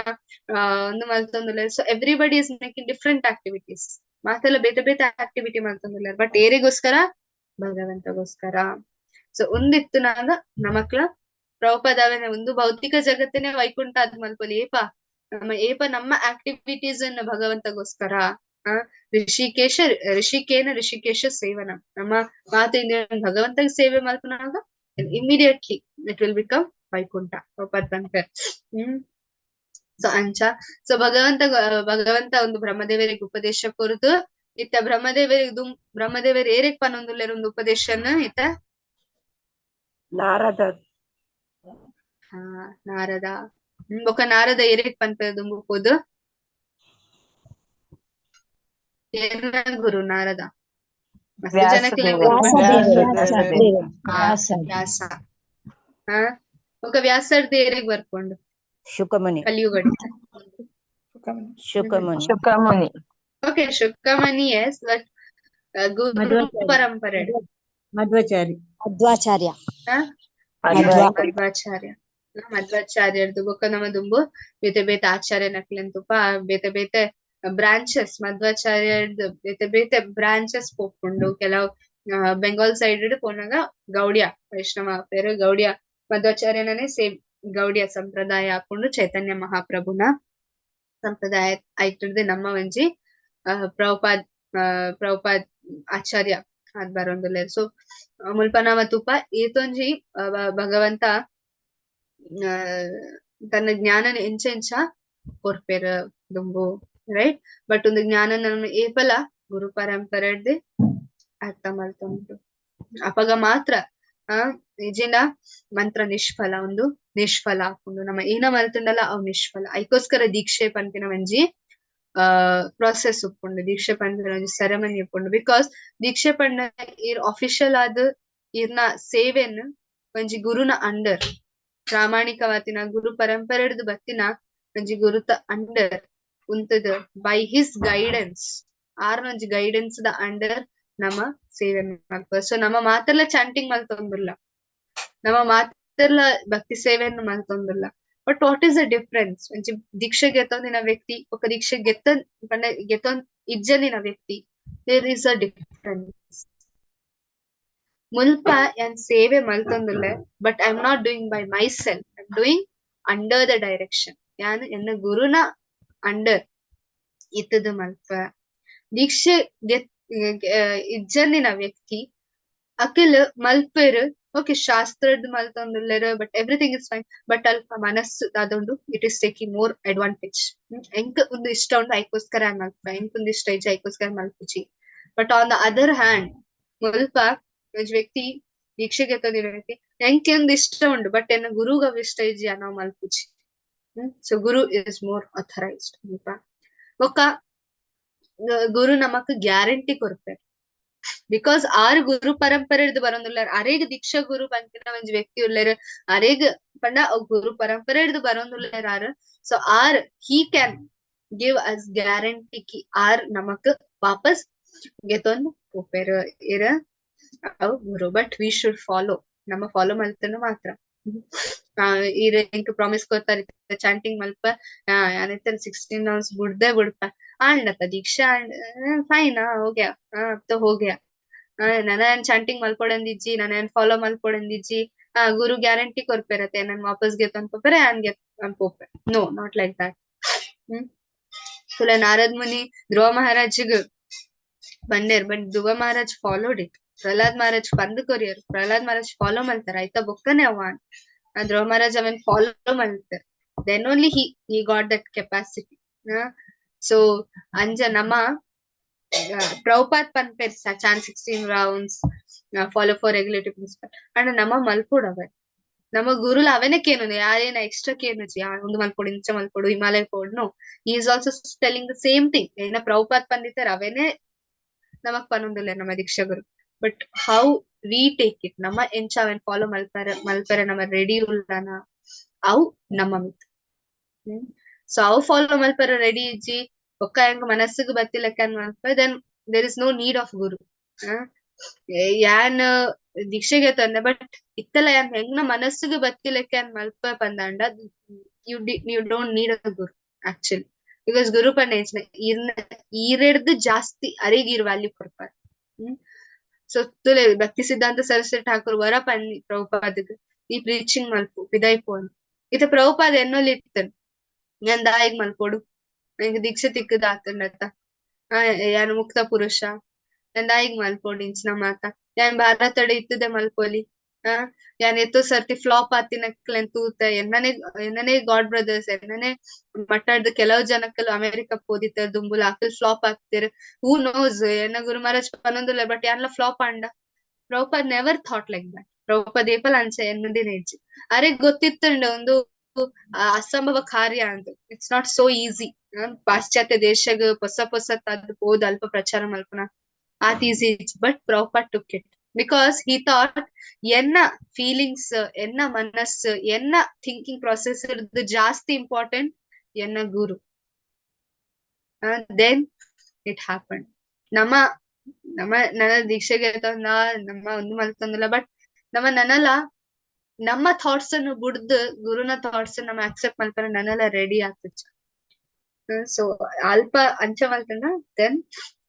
ಒಂದು ಮಲ್ತೊಂದುಲ್ಲೆರ್. So everybody is making different activities. ಮಾತೆಲ್ಲ ಬೇತೆ ಬೇತೆ ಆಕ್ಟಿವಿಟಿ ಮಲ್ತೊಂದುಲ್ಲೆರ್, ಬಟ್ ಏರಿಗೋಸ್ಕರ? ಭಗವಂತಗೋಸ್ಕರ. ಸೊ ಒಂದಿತ್ತು ನಾಗ ನಮಕ್ಲ ಪ್ರಭುಪಾದವನ ಒಂದು ಭೌತಿಕ ಜಗತ್ತನೇ ವೈಕುಂಠ ಅದ್ ಮಲ್ಪೊಲಿ. ಏಪ ನಮ್ಮ ಏಪ ನಮ್ಮ ಆಕ್ಟಿವಿಟೀಸ್ ಅನ್ನು ಭಗವಂತಗೋಸ್ಕರ. ಋಷಿಕೇಶ ಋಷಿಕೇನ ಋಷಿಕೇಶ ಸೇವನ, ನಮ್ಮ ಮಾತು ಭಗವಂತಗೆ ಸೇವೆ ಮಲ್ಪುನಾಗ immediately it will become Vaikuntha. Prabhupada ಪನ್ಪೆರ್. ಸೊ ಅಂಚ ಸೊ ಭಗವಂತ ಭಗವಂತ ಒಂದು ಬ್ರಹ್ಮದೇವರಿಗೆ ಉಪದೇಶ ಕೊರ್ದು ಇತ್ತ ಬ್ರಹ್ಮದೇವರಿಗೆ ಬ್ರಹ್ಮದೇವರು ಏರೆಗ್ ಪನೊಂದುಲ್ಲೆರ್ ಒಂದು ಉಪದೇಶನ ಇತ್ತ? ನಾರದ. ಹಾ, ನಾರದ. ಬೊಕ ನಾರದ ಏರೆಗ್ ಪನ್ಪೆರ್ ದುಂಬು ಪೋದು? ಏನ ಗುರು ನಾರದ? ಮಸ್ತ್ ಜನಕ್ಲೆ ವ್ಯಾಸ. ಹಾ, ಬೊಕ ವ್ಯಾಸರ್ದು ಏರೆಗ್ ಬರ್ಪುಂಡು? ಶುಕಮುನಿ. ಕಲಿಯುಗಡ್. ಶುಕಮುನಿ. ಶುಕಮುನಿ. ಓಕೆ, ಶುಕಮುನಿ. ಎಸ್, ಬಟ್ ಗುರು ಪರಂಪರೆ ಮಧ್ವಾಚಾರ್ಯ. ಮಧ್ವಾಚಾರ್ಯ. ಮಧ್ವಾಚಾರ್ಯ. ಮಧ್ವಾಚಾರ್ಯರ್ದು ಬೊಕ್ಕ ನಮ್ಮ ದುಂಬು ಬೇತೆ ಬೇತೆ ಆಚಾರ್ಯ ನಕ್ಲೆನ್ ತುಪ್ಪ ಬೇತೆ ಬೇತೆ ಬ್ರಾಂಚಸ್ ಮಧ್ವಾಚಾರ್ಯರ್ದು ಬೇತೆ ಬೇತೆ ಬ್ರಾಂಚಸ್ ಪೋಪುಂಡು. ಕೆಲವು ಬೆಂಗಾಲ್ ಸೈಡ್ ಪೋನಾಗ ಗೌಡಿಯ ವೈಷ್ಣವ ಪೇರು ಗೌಡಿಯ ಮಧ್ವಾಚಾರ್ಯನೇ ಸೇಮ್ ಗೌಡಿಯ ಸಂಪ್ರದಾಯ ಹಾಕೊಂಡು ಚೈತನ್ಯ ಮಹಾಪ್ರಭುನ ಸಂಪ್ರದಾಯ ಆಯ್ತದೆ. ನಮ್ಮ ಒಂಜಿ ಪ್ರಭುಪಾದ್ ಪ್ರಭುಪಾದ್ ಆಚಾರ್ಯ ಅದ್ ಬರೊಂದುಲ್ಲೆರ್. ಸೊ ಮುಲ್ಪ ನಮ ತೂಪ ಏತೊಂಜಿ ಭಗವಂತ ತನ್ನ ಜ್ಞಾನನ ಎಂಚ ಎಂಚ ಕೊರ್ಪೆರ್ ದುಂಬು. ರೈಟ್? ಬಟ್ ಒಂದು ಜ್ಞಾನ ನಮ್ಮ ಏಪಲ ಗುರು ಪರಂಪರೆಡ್ದೆ ಅರ್ಥ ಮಲ್ತೊಂಡು ಅಪಗ ಮಾತ್ರ ನಿಜಿನ ಮಂತ್ರ ನಿಷ್ಫಲ, ಒಂದು ನಿಷ್ಫಲ ಆಪುಂಡು. ನಮ್ಮ ಏನ ಮಲ್ತುಂಡಲ ಅವು ನಿಷ್ಫಲ. ಐಕೋಸ್ಕರ ದೀಕ್ಷೆ ಪನ್ಪಿನ ಒಂಜಿ ಪ್ರಾಸೆಸ್ ಉಪ್ಪುಂಡು, ದೀಕ್ಷೆ ಪನ್ಪಿನ ಒಂಜಿ ಸೆರೆಮನಿ ಉಪ್ಪುಂಡು. Because ದೀಕ್ಷೆ ಪಂಡ ಈರ್ ಅಫಿಷಿಯಲ್ ಆದ್ ಈರ್ನ ಸೇವೆನ್ ಒಂಜಿ ಗುರುನ ಅಂಡರ್, ಪ್ರಾಮಾಣಿಕವಾತಿನ ಗುರು ಪರಂಪರೆಡ್ದು ಬತ್ತಿನ ಒಂಜಿ ಗುರುತ ಅಂಡರ್ ಉಂತದ ಬೈ his guidance, ಆರ್ನ ಒಂಜಿ ಗೈಡೆನ್ಸ್ ದ ಅಂಡರ್ ನಮ್ಮ ಸೇವೆ ಮಲ್ಪ. ಸೊ ನಮ್ಮ ಮಾತೆಲ್ಲ ಚಾಂಟಿಂಗ್ ಮಲ್ತೊಂದುಲ್ಲ, ನಮ್ಮ ಮಾತೆಲ್ಲ ಭಕ್ತಿ ಸೇವೆಯನ್ನು ಮಲ್ತೊಂದುಲ್ಲ. But what is the difference? ಒಂಜಿ ದೀಕ್ಷೆ ಗೆತ್ತೊಂದಿನ ವ್ಯಕ್ತಿ ఒక ದೀಕ್ಷೆ ಗೆತ್ತ ಪಂಡ ಗೆತ್ತೊಂದ್ ಇಜ್ಜಂದಿನ ವ್ಯಕ್ತಿ, there is a difference. ಮುಲ್ಪ ಯಾನ್ ಸೇವೆ ಮಲ್ತೊಂದುಲ್ಲೆ, but I am not doing by myself, I am doing under the direction. ಯಾನ್ ಎನ್ನ ಗುರುನ ಅಂಡರ್ ಇತ್ತದ ಮಲ್ಪ. ದೀಕ್ಷೆ ಇಜ್ಜಂದಿನ ವ್ಯಕ್ತಿ ಅಕಿಲ್ ಮಲ್ಪೆರ್, ಓಕೆ ಶಾಸ್ತ್ರದ್ ಮಲ್ತೊಂದುಲ್ಲೆರ್, but everything is fine. But ಅಲ್ಪ ಮನಸ್ಸು ದಾದುಂಡು, it is taking more advantage. ಎಂಕ್ ಒಂದು ಇಷ್ಟ ಉಂಡು ಐಕೋಸ್ಕರ ಮಲ್ಪ, ಎಂಕ್ ಒಂದು ಇಷ್ಟ ಇಜ್ಜಿ ಐಕೋಸ್ಕರ ಮಲ್ಪುಜಿ. But on the other hand ಮುಲ್ಪ ಒಂಜಿ ವ್ಯಕ್ತಿ ದೀಕ್ಷೆ ಗೆತ್ತೊಂದಿನ ವ್ಯಕ್ತಿ ಎಂಕ್ ಒಂದು ಇಷ್ಟ ಉಂಡು ಬಟ್ ಎನ್ನ ಗುರುಗ್ ಅವು ಇಷ್ಟ ಇಜ್ಜಿ ನಾವ್ ಮಲ್ಪುಜಿ. ಸೊ ಗುರು is more authorised ಮುಲ್ಪ. ಬೊಕ್ಕ ಗುರು ನಮಕ್ ಗ್ಯಾರಂಟಿ ಕೊರ್ಪೆರ್, because ಆರ್ ಗುರು ಪರಂಪರೆಡ್ದ್ ಬರೊಂದುಲ್ಲೆರ್. ಅರೆಗ್ ದೀಕ್ಷಾ ಗುರು ಪನ್ಪಿನ ಒಂಜಿ ವ್ಯಕ್ತಿ ಉಲ್ಲೆರ್, ಅರೆಗ್ ಪಂಡ ಗುರು ಪರಂಪರೆಡ್ದ್ ಬರೊಂದುಲ್ಲೆರ್ are. So or he can give us guarantee Ki R ನಮಕ್ ವಾಪಸ್ ಗೆತೊಂದು ಪೋಪೆರ್ ಇರ್ ಅವು ಗುರು. ಬಟ್ we should follow, ನಮ್ಮ ಫಾಲೋ ಮಲ್ತುಂಡ ಮಾತ್ರ. ಈರ್ ಎಂಕ್ ಪ್ರಾಮಿಸ್ ಕೊರ್ತಾರ್ ಚಾಂಟಿಂಗ್ ಮಲ್ಪ, ಯಾನಿತ್ತೆ 16 ರೌಂಡ್ಸ್ ಬುಡ್ದೆ ಬುಡ್ಪ ಆಂಡತ ದೀಕ್ಷಾ ಫೈನ್ ಹೋಗ್ಯಾ हो गया, ನನ ಏನ್ ಚಾಂಟಿಂಗ್ ಮಲ್ಪೊಡಂದಿಜ್ಜಿ, ನನ ಏನ್ ಫಾಲೋ ಮಲ್ಪೊಡಂದಿಜ್ಜಿ, ಗುರು ಗ್ಯಾರಂಟಿ ಕೊರ್ಪೆರತೆ ನನ್ ವಾಪಸ್ ಗೆತ್ತೊಂದ್ ಪೋಪೆರೆ ಯಾನ್ ಗೆತ್ತೊಂದ್ ಪೋಪೆ. No, not like that. ತುಲ ನಾರದ್ ಮುನಿ ಧ್ರುವ ಮಹಾರಾಜ್ಗ್ ಬಂದೇರ್, but Dhruva Maharaj followed it. Prahlad Maharaj ಪಂದ್ ಕೊರಿಯರ್, ಪ್ರಹ್ಲಾದ್ ಮಹಾರಾಜ್ ಫಾಲೋ ಮಲ್ತಾರ ಐತ ಬೊಕ್ಕನೆ ಅವಾನ್ ಧ್ರುವ ಮಹಾರಾಜ್ ಅವನ್ ಫಾಲೋ ಮಲ್ತೆರ್, then only he got that capacity. So ಅಂಜ ನಮ ಪ್ರಭುಪಾದ್ ಪನ್ಪೆರ್ chant 16 rounds, follow for regulative principle, and ನಮ ಮಲ್ಪೊಡು ಅವೆ. ನಮ್ಮ ಗುರುಲು ಅವೆನೆ ಕೇನುನೆ, ಯಾರೇನ ಎಕ್ಸ್ಟ್ರಾ ಕೇನುಜಿ, ಒಂದು ಮಲ್ಪೊಡು ಇಂಚ ಮಲ್ಪೊಡು Himalaya ಪೋಡು. No, he is also telling the same thing. ಏನ ಪ್ರಭುಪಾದ್ ಪಂದಿತ್ತೆರ್ ಅವೆನೆ ನಮಕ್ ಪನೊಂದುಲ್ಲೆರ್ ನಮ್ಮ ದೀಕ್ಷಾ ಗುರು. But how we take it, ನಮ ಎಂಚ ಅವೆನ್ ಫಾಲೋ ಮಲ್ಪರೆ ಮಲ್ಪರೆ ನಮ ರೆಡಿ ಉಲ್ಲನ ಅವು ನಮ್ಮ ಮಿತ್. ಸೊ ಅವು ಫಾಲೋ ಮಲ್ಪರೆ ರೆಡಿ ಇಜ್ಜಿ, ಬೊಕ್ಕ ಎಂಕ್ ಮನಸ್ಸಿಗೆ ಬತ್ತಿಲೆಕ್ಕ ಮಲ್ಪೆ, then there is no need of guru. ಯಾನ್ ದೀಕ್ಷೆಗೆ ತಂದೆ ಬಟ್ ಇತ್ತಲ್ಲ ಯಾನ್ ಹೆಂಗ್ನ ಮನಸ್ಸಿಗೆ ಬತ್ತಿಲೆಕ್ಕ ಯಾನ್ ಮಲ್ಪ ಪಂದಾಂಡ, you don't need a guru actually. Because ಗುರು ಪಂಡ ಎಂಚಿನ ಈರ್ನ ಈರೆಡ್ದು ಜಾಸ್ತಿ ಅರೆಗ್ ಈರ್ ವ್ಯಾಲ್ಯೂ ಕೊರ್ಪಾರ್. ಸೊ ತುಲೆ ಭಕ್ತಿ ಸಿದ್ಧಾಂತ ಸರಸ್ವತಿ ಠಾಕೂರ್ ವರ ಪನ್ನಿ ಪ್ರಭುಪಾದಗ್ ಈ ಪ್ರೀಚಿಂಗ್ ಮಲ್ಪು ಪಿದಾಯ್ಪು ಅಂತ. ಇತ್ತ ಪ್ರಭುಪಾದ ಎನ್ನೊಲಿ ಇತ್ತನ್ ಯಾನ್ ದಾಯೆಗ್ ಮಲ್ಪೊಡು, ಎಂಕ್ ದೀಕ್ಷೆ ತಿಕ್ಕದ ಆತುಂಡತ್ತ, ಯಾನ್ ಮುಕ್ತ ಪುರುಷ, ಯಾನ್ ದಾಯೆಗ್ ಮಲ್ಪೊಡು ಇಂಚಿನ ಮಾತ, ಯಾನ್ ಭಾರತಡ್ ಇತ್ತುದೆ ಮಲ್ಪೊಲಿ, ಯಾನ್ ಏತೋ ಸರ್ತಿ ಫ್ಲಾಪ್ ಆತಿನಕ್ಲೆನ್ ತೂತೆ, ಎನ್ನನೆ ಎನ್ನನೆ ಗಾಡ್ ಬ್ರದರ್ಸ್ ಎನ್ನನೆ ಮಟ್ಟಾಡ್ದ್ ಕೆಲವು ಜನಕ್ಕಲು ಅಮೆರಿಕ ಪೋದಿತ್ತೆರ್ ದುಂಬುಲ ಅಕುಲು ಫ್ಲಾಪ್ ಆಗ್ತೆರ್, ಹೂ ನೋಸ್ ಎನ್ನ ಗುರು ಮಹಾರಾಜ್ ಪನೊಂದುಲ್ಲೆರ್ ಬಟ್ ಯಾನ್ಲ ಫ್ಲಾಪ್ ಆಂಡ. Prabhupada never thought like that. Prabhupada ಏಪಲ ಅಂಚ ಎನ್ನುದಿನ ಇಜ್ಜಿ. ಅರೆಗ್ ಗೊತ್ತಿತ್ತುಂಡ ಒಂದು ಅಸಂಭವ ಕಾರ್ಯ ಅಂತ, it's not so easy. ಪಾಶ್ಚಾತ್ಯ ದೇಶಗ್ ಪೊಸ ಪೊಸತಾದ್ ಪೋದು ಅಲ್ಪ ಪ್ರಚಾರ ಮಲ್ಪುನ ಆತ್ easy, but Prabhupada took it because he thought ಎನ್ನ ಫೀಲಿಂಗ್ಸ್, ಎನ್ನ ಮನಸ್ಸು, ಎನ್ನ ಥಿಂಕಿಂಗ್ ಪ್ರಾಸೆಸ್ ಜಾಸ್ತಿ ಇಂಪಾರ್ಟೆಂಟ್ ಎನ್ನ ಗುರು. Then it happen. ನಮ್ಮ ನಮ್ಮ ನನ್ನ ದೀಕ್ಷೆಗೆ ತಂದ ನಮ್ಮ ಒಂದು ಮಲ್ತೊಂದಿಲ್ಲ, ಬಟ್ ನಮ್ಮ ನನಲ ನಮ್ಮ ಥಾಟ್ಸ್ ಅನ್ನು ಬುಡ್ದು ಗುರುನ ಥಾಟ್ಸ್ ನಮ್ಮ ಅಕ್ಸೆಪ್ಟ್ ಮಲ್ಪರೆ ನನಲ ರೆಡಿ ಆಗ್ತದೆ. ಸೊ ಅಲ್ಪ ಅಂಚ ಮಲ್ತಂಡ then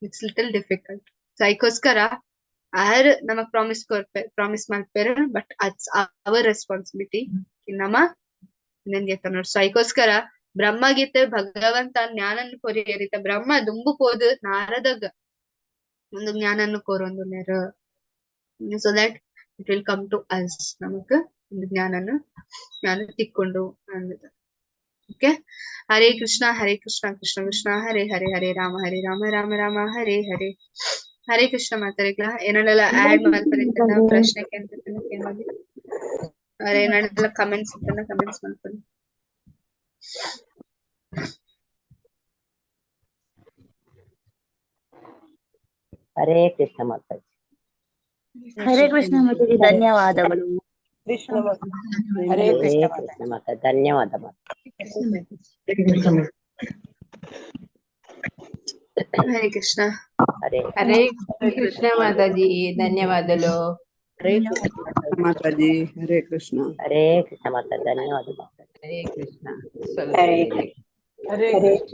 it's little difficult. So ಐಕೋಸ್ಕರ ಆರ್ ನಮಗ್ ಪ್ರಾಮಿಸ್ ಕೊರ್ಪೆ, ಪ್ರಾಮಿಸ್ ಮಲ್ಪೆರ್, ಬಟ್ ಅಟ್ಸ್ ಅವರ್ ರೆಸ್ಪಾನ್ಸಿಬಿಲಿಟಿ ನಮ್ಮ ನನ್ಗೆ ನೋಡ್. ಸೊ ಐಕೋಸ್ಕರ ಬ್ರಹ್ಮಗೀತೆ ಭಗವಂತ ಜ್ಞಾನನ್ ಕೊರಿಯರಿತ ಬ್ರಹ್ಮ ದುಂಬು ಪೋದು ನಾರದಗ ಒಂದು ಜ್ಞಾನನ್ನು ಕೋರೊಂದುಲ್ಲೆರ್, so that it will come to us. ನಮಕ್ ಒಂದು ಜ್ಞಾನನು ಜ್ಞಾನ ತಿಕ್ಕೊಂಡು ಅಂದದ. ಓಕೆ. ಹರೇ ಕೃಷ್ಣ ಹರೇ ಕೃಷ್ಣ ಕೃಷ್ಣ ಕೃಷ್ಣ ಹರೇ ಹರೇ, ಹರೇ ರಾಮ ಹರೇ ರಾಮ ರಾಮ ರಾಮ ಹರೇ ಹರೇ. ಹರೇ ಕೃಷ್ಣ ಮಾತಾಡಿಕ್ಲ ಏನಾಡೆಲ್ಲ ಆಡ್ ಮಲ್ಪರಿತ್ತಂಡ ಪ್ರಶ್ನೆ ಕೇಂದ್ರ ಅರೆ ಏನಾಡೆಲ್ಲ ಕಮೆಂಟ್ಸ್ ಇತ್ತಂಡ ಕಮೆಂಟ್ಸ್ ಮಲ್ಪರಿ. ಹರೇ ಕೃಷ್ಣ ಮಾತಾಜಿ. ಹರೇ ಕೃಷ್ಣ ಮಾತಾಜಿ, ಧನ್ಯವಾದಗಳು. ಕೃಷ್ಣ ಹರೇ ಹರೇ ಕೃಷ್ಣ ಕೃಷ್ಣ ಮಾತಾ, ಧನ್ಯವಾದ ಮಾತಾ. ಹರೇ ಕೃಷ್ಣ. ಹರೇ ಹರೇ ಕೃಷ್ಣ ಮಾತಾಜಿ, ಧನ್ಯವಾದಗಳು. ಹರೇ ಕೃಷ್ಣ ಮಾತಾಜಿ. ಮಾತಾಜಿ ಹರೇ ಕೃಷ್ಣ. ಹರೇ ಕೃಷ್ಣ ಮಾತಾ, ಧನ್ಯವಾದ ಮಾತಾ. ಹರೇ ಕೃಷ್ಣ. ಹರೇ ಸ್ವಲ್ಪ ಹರೇ ಕೃಷ್ಣ.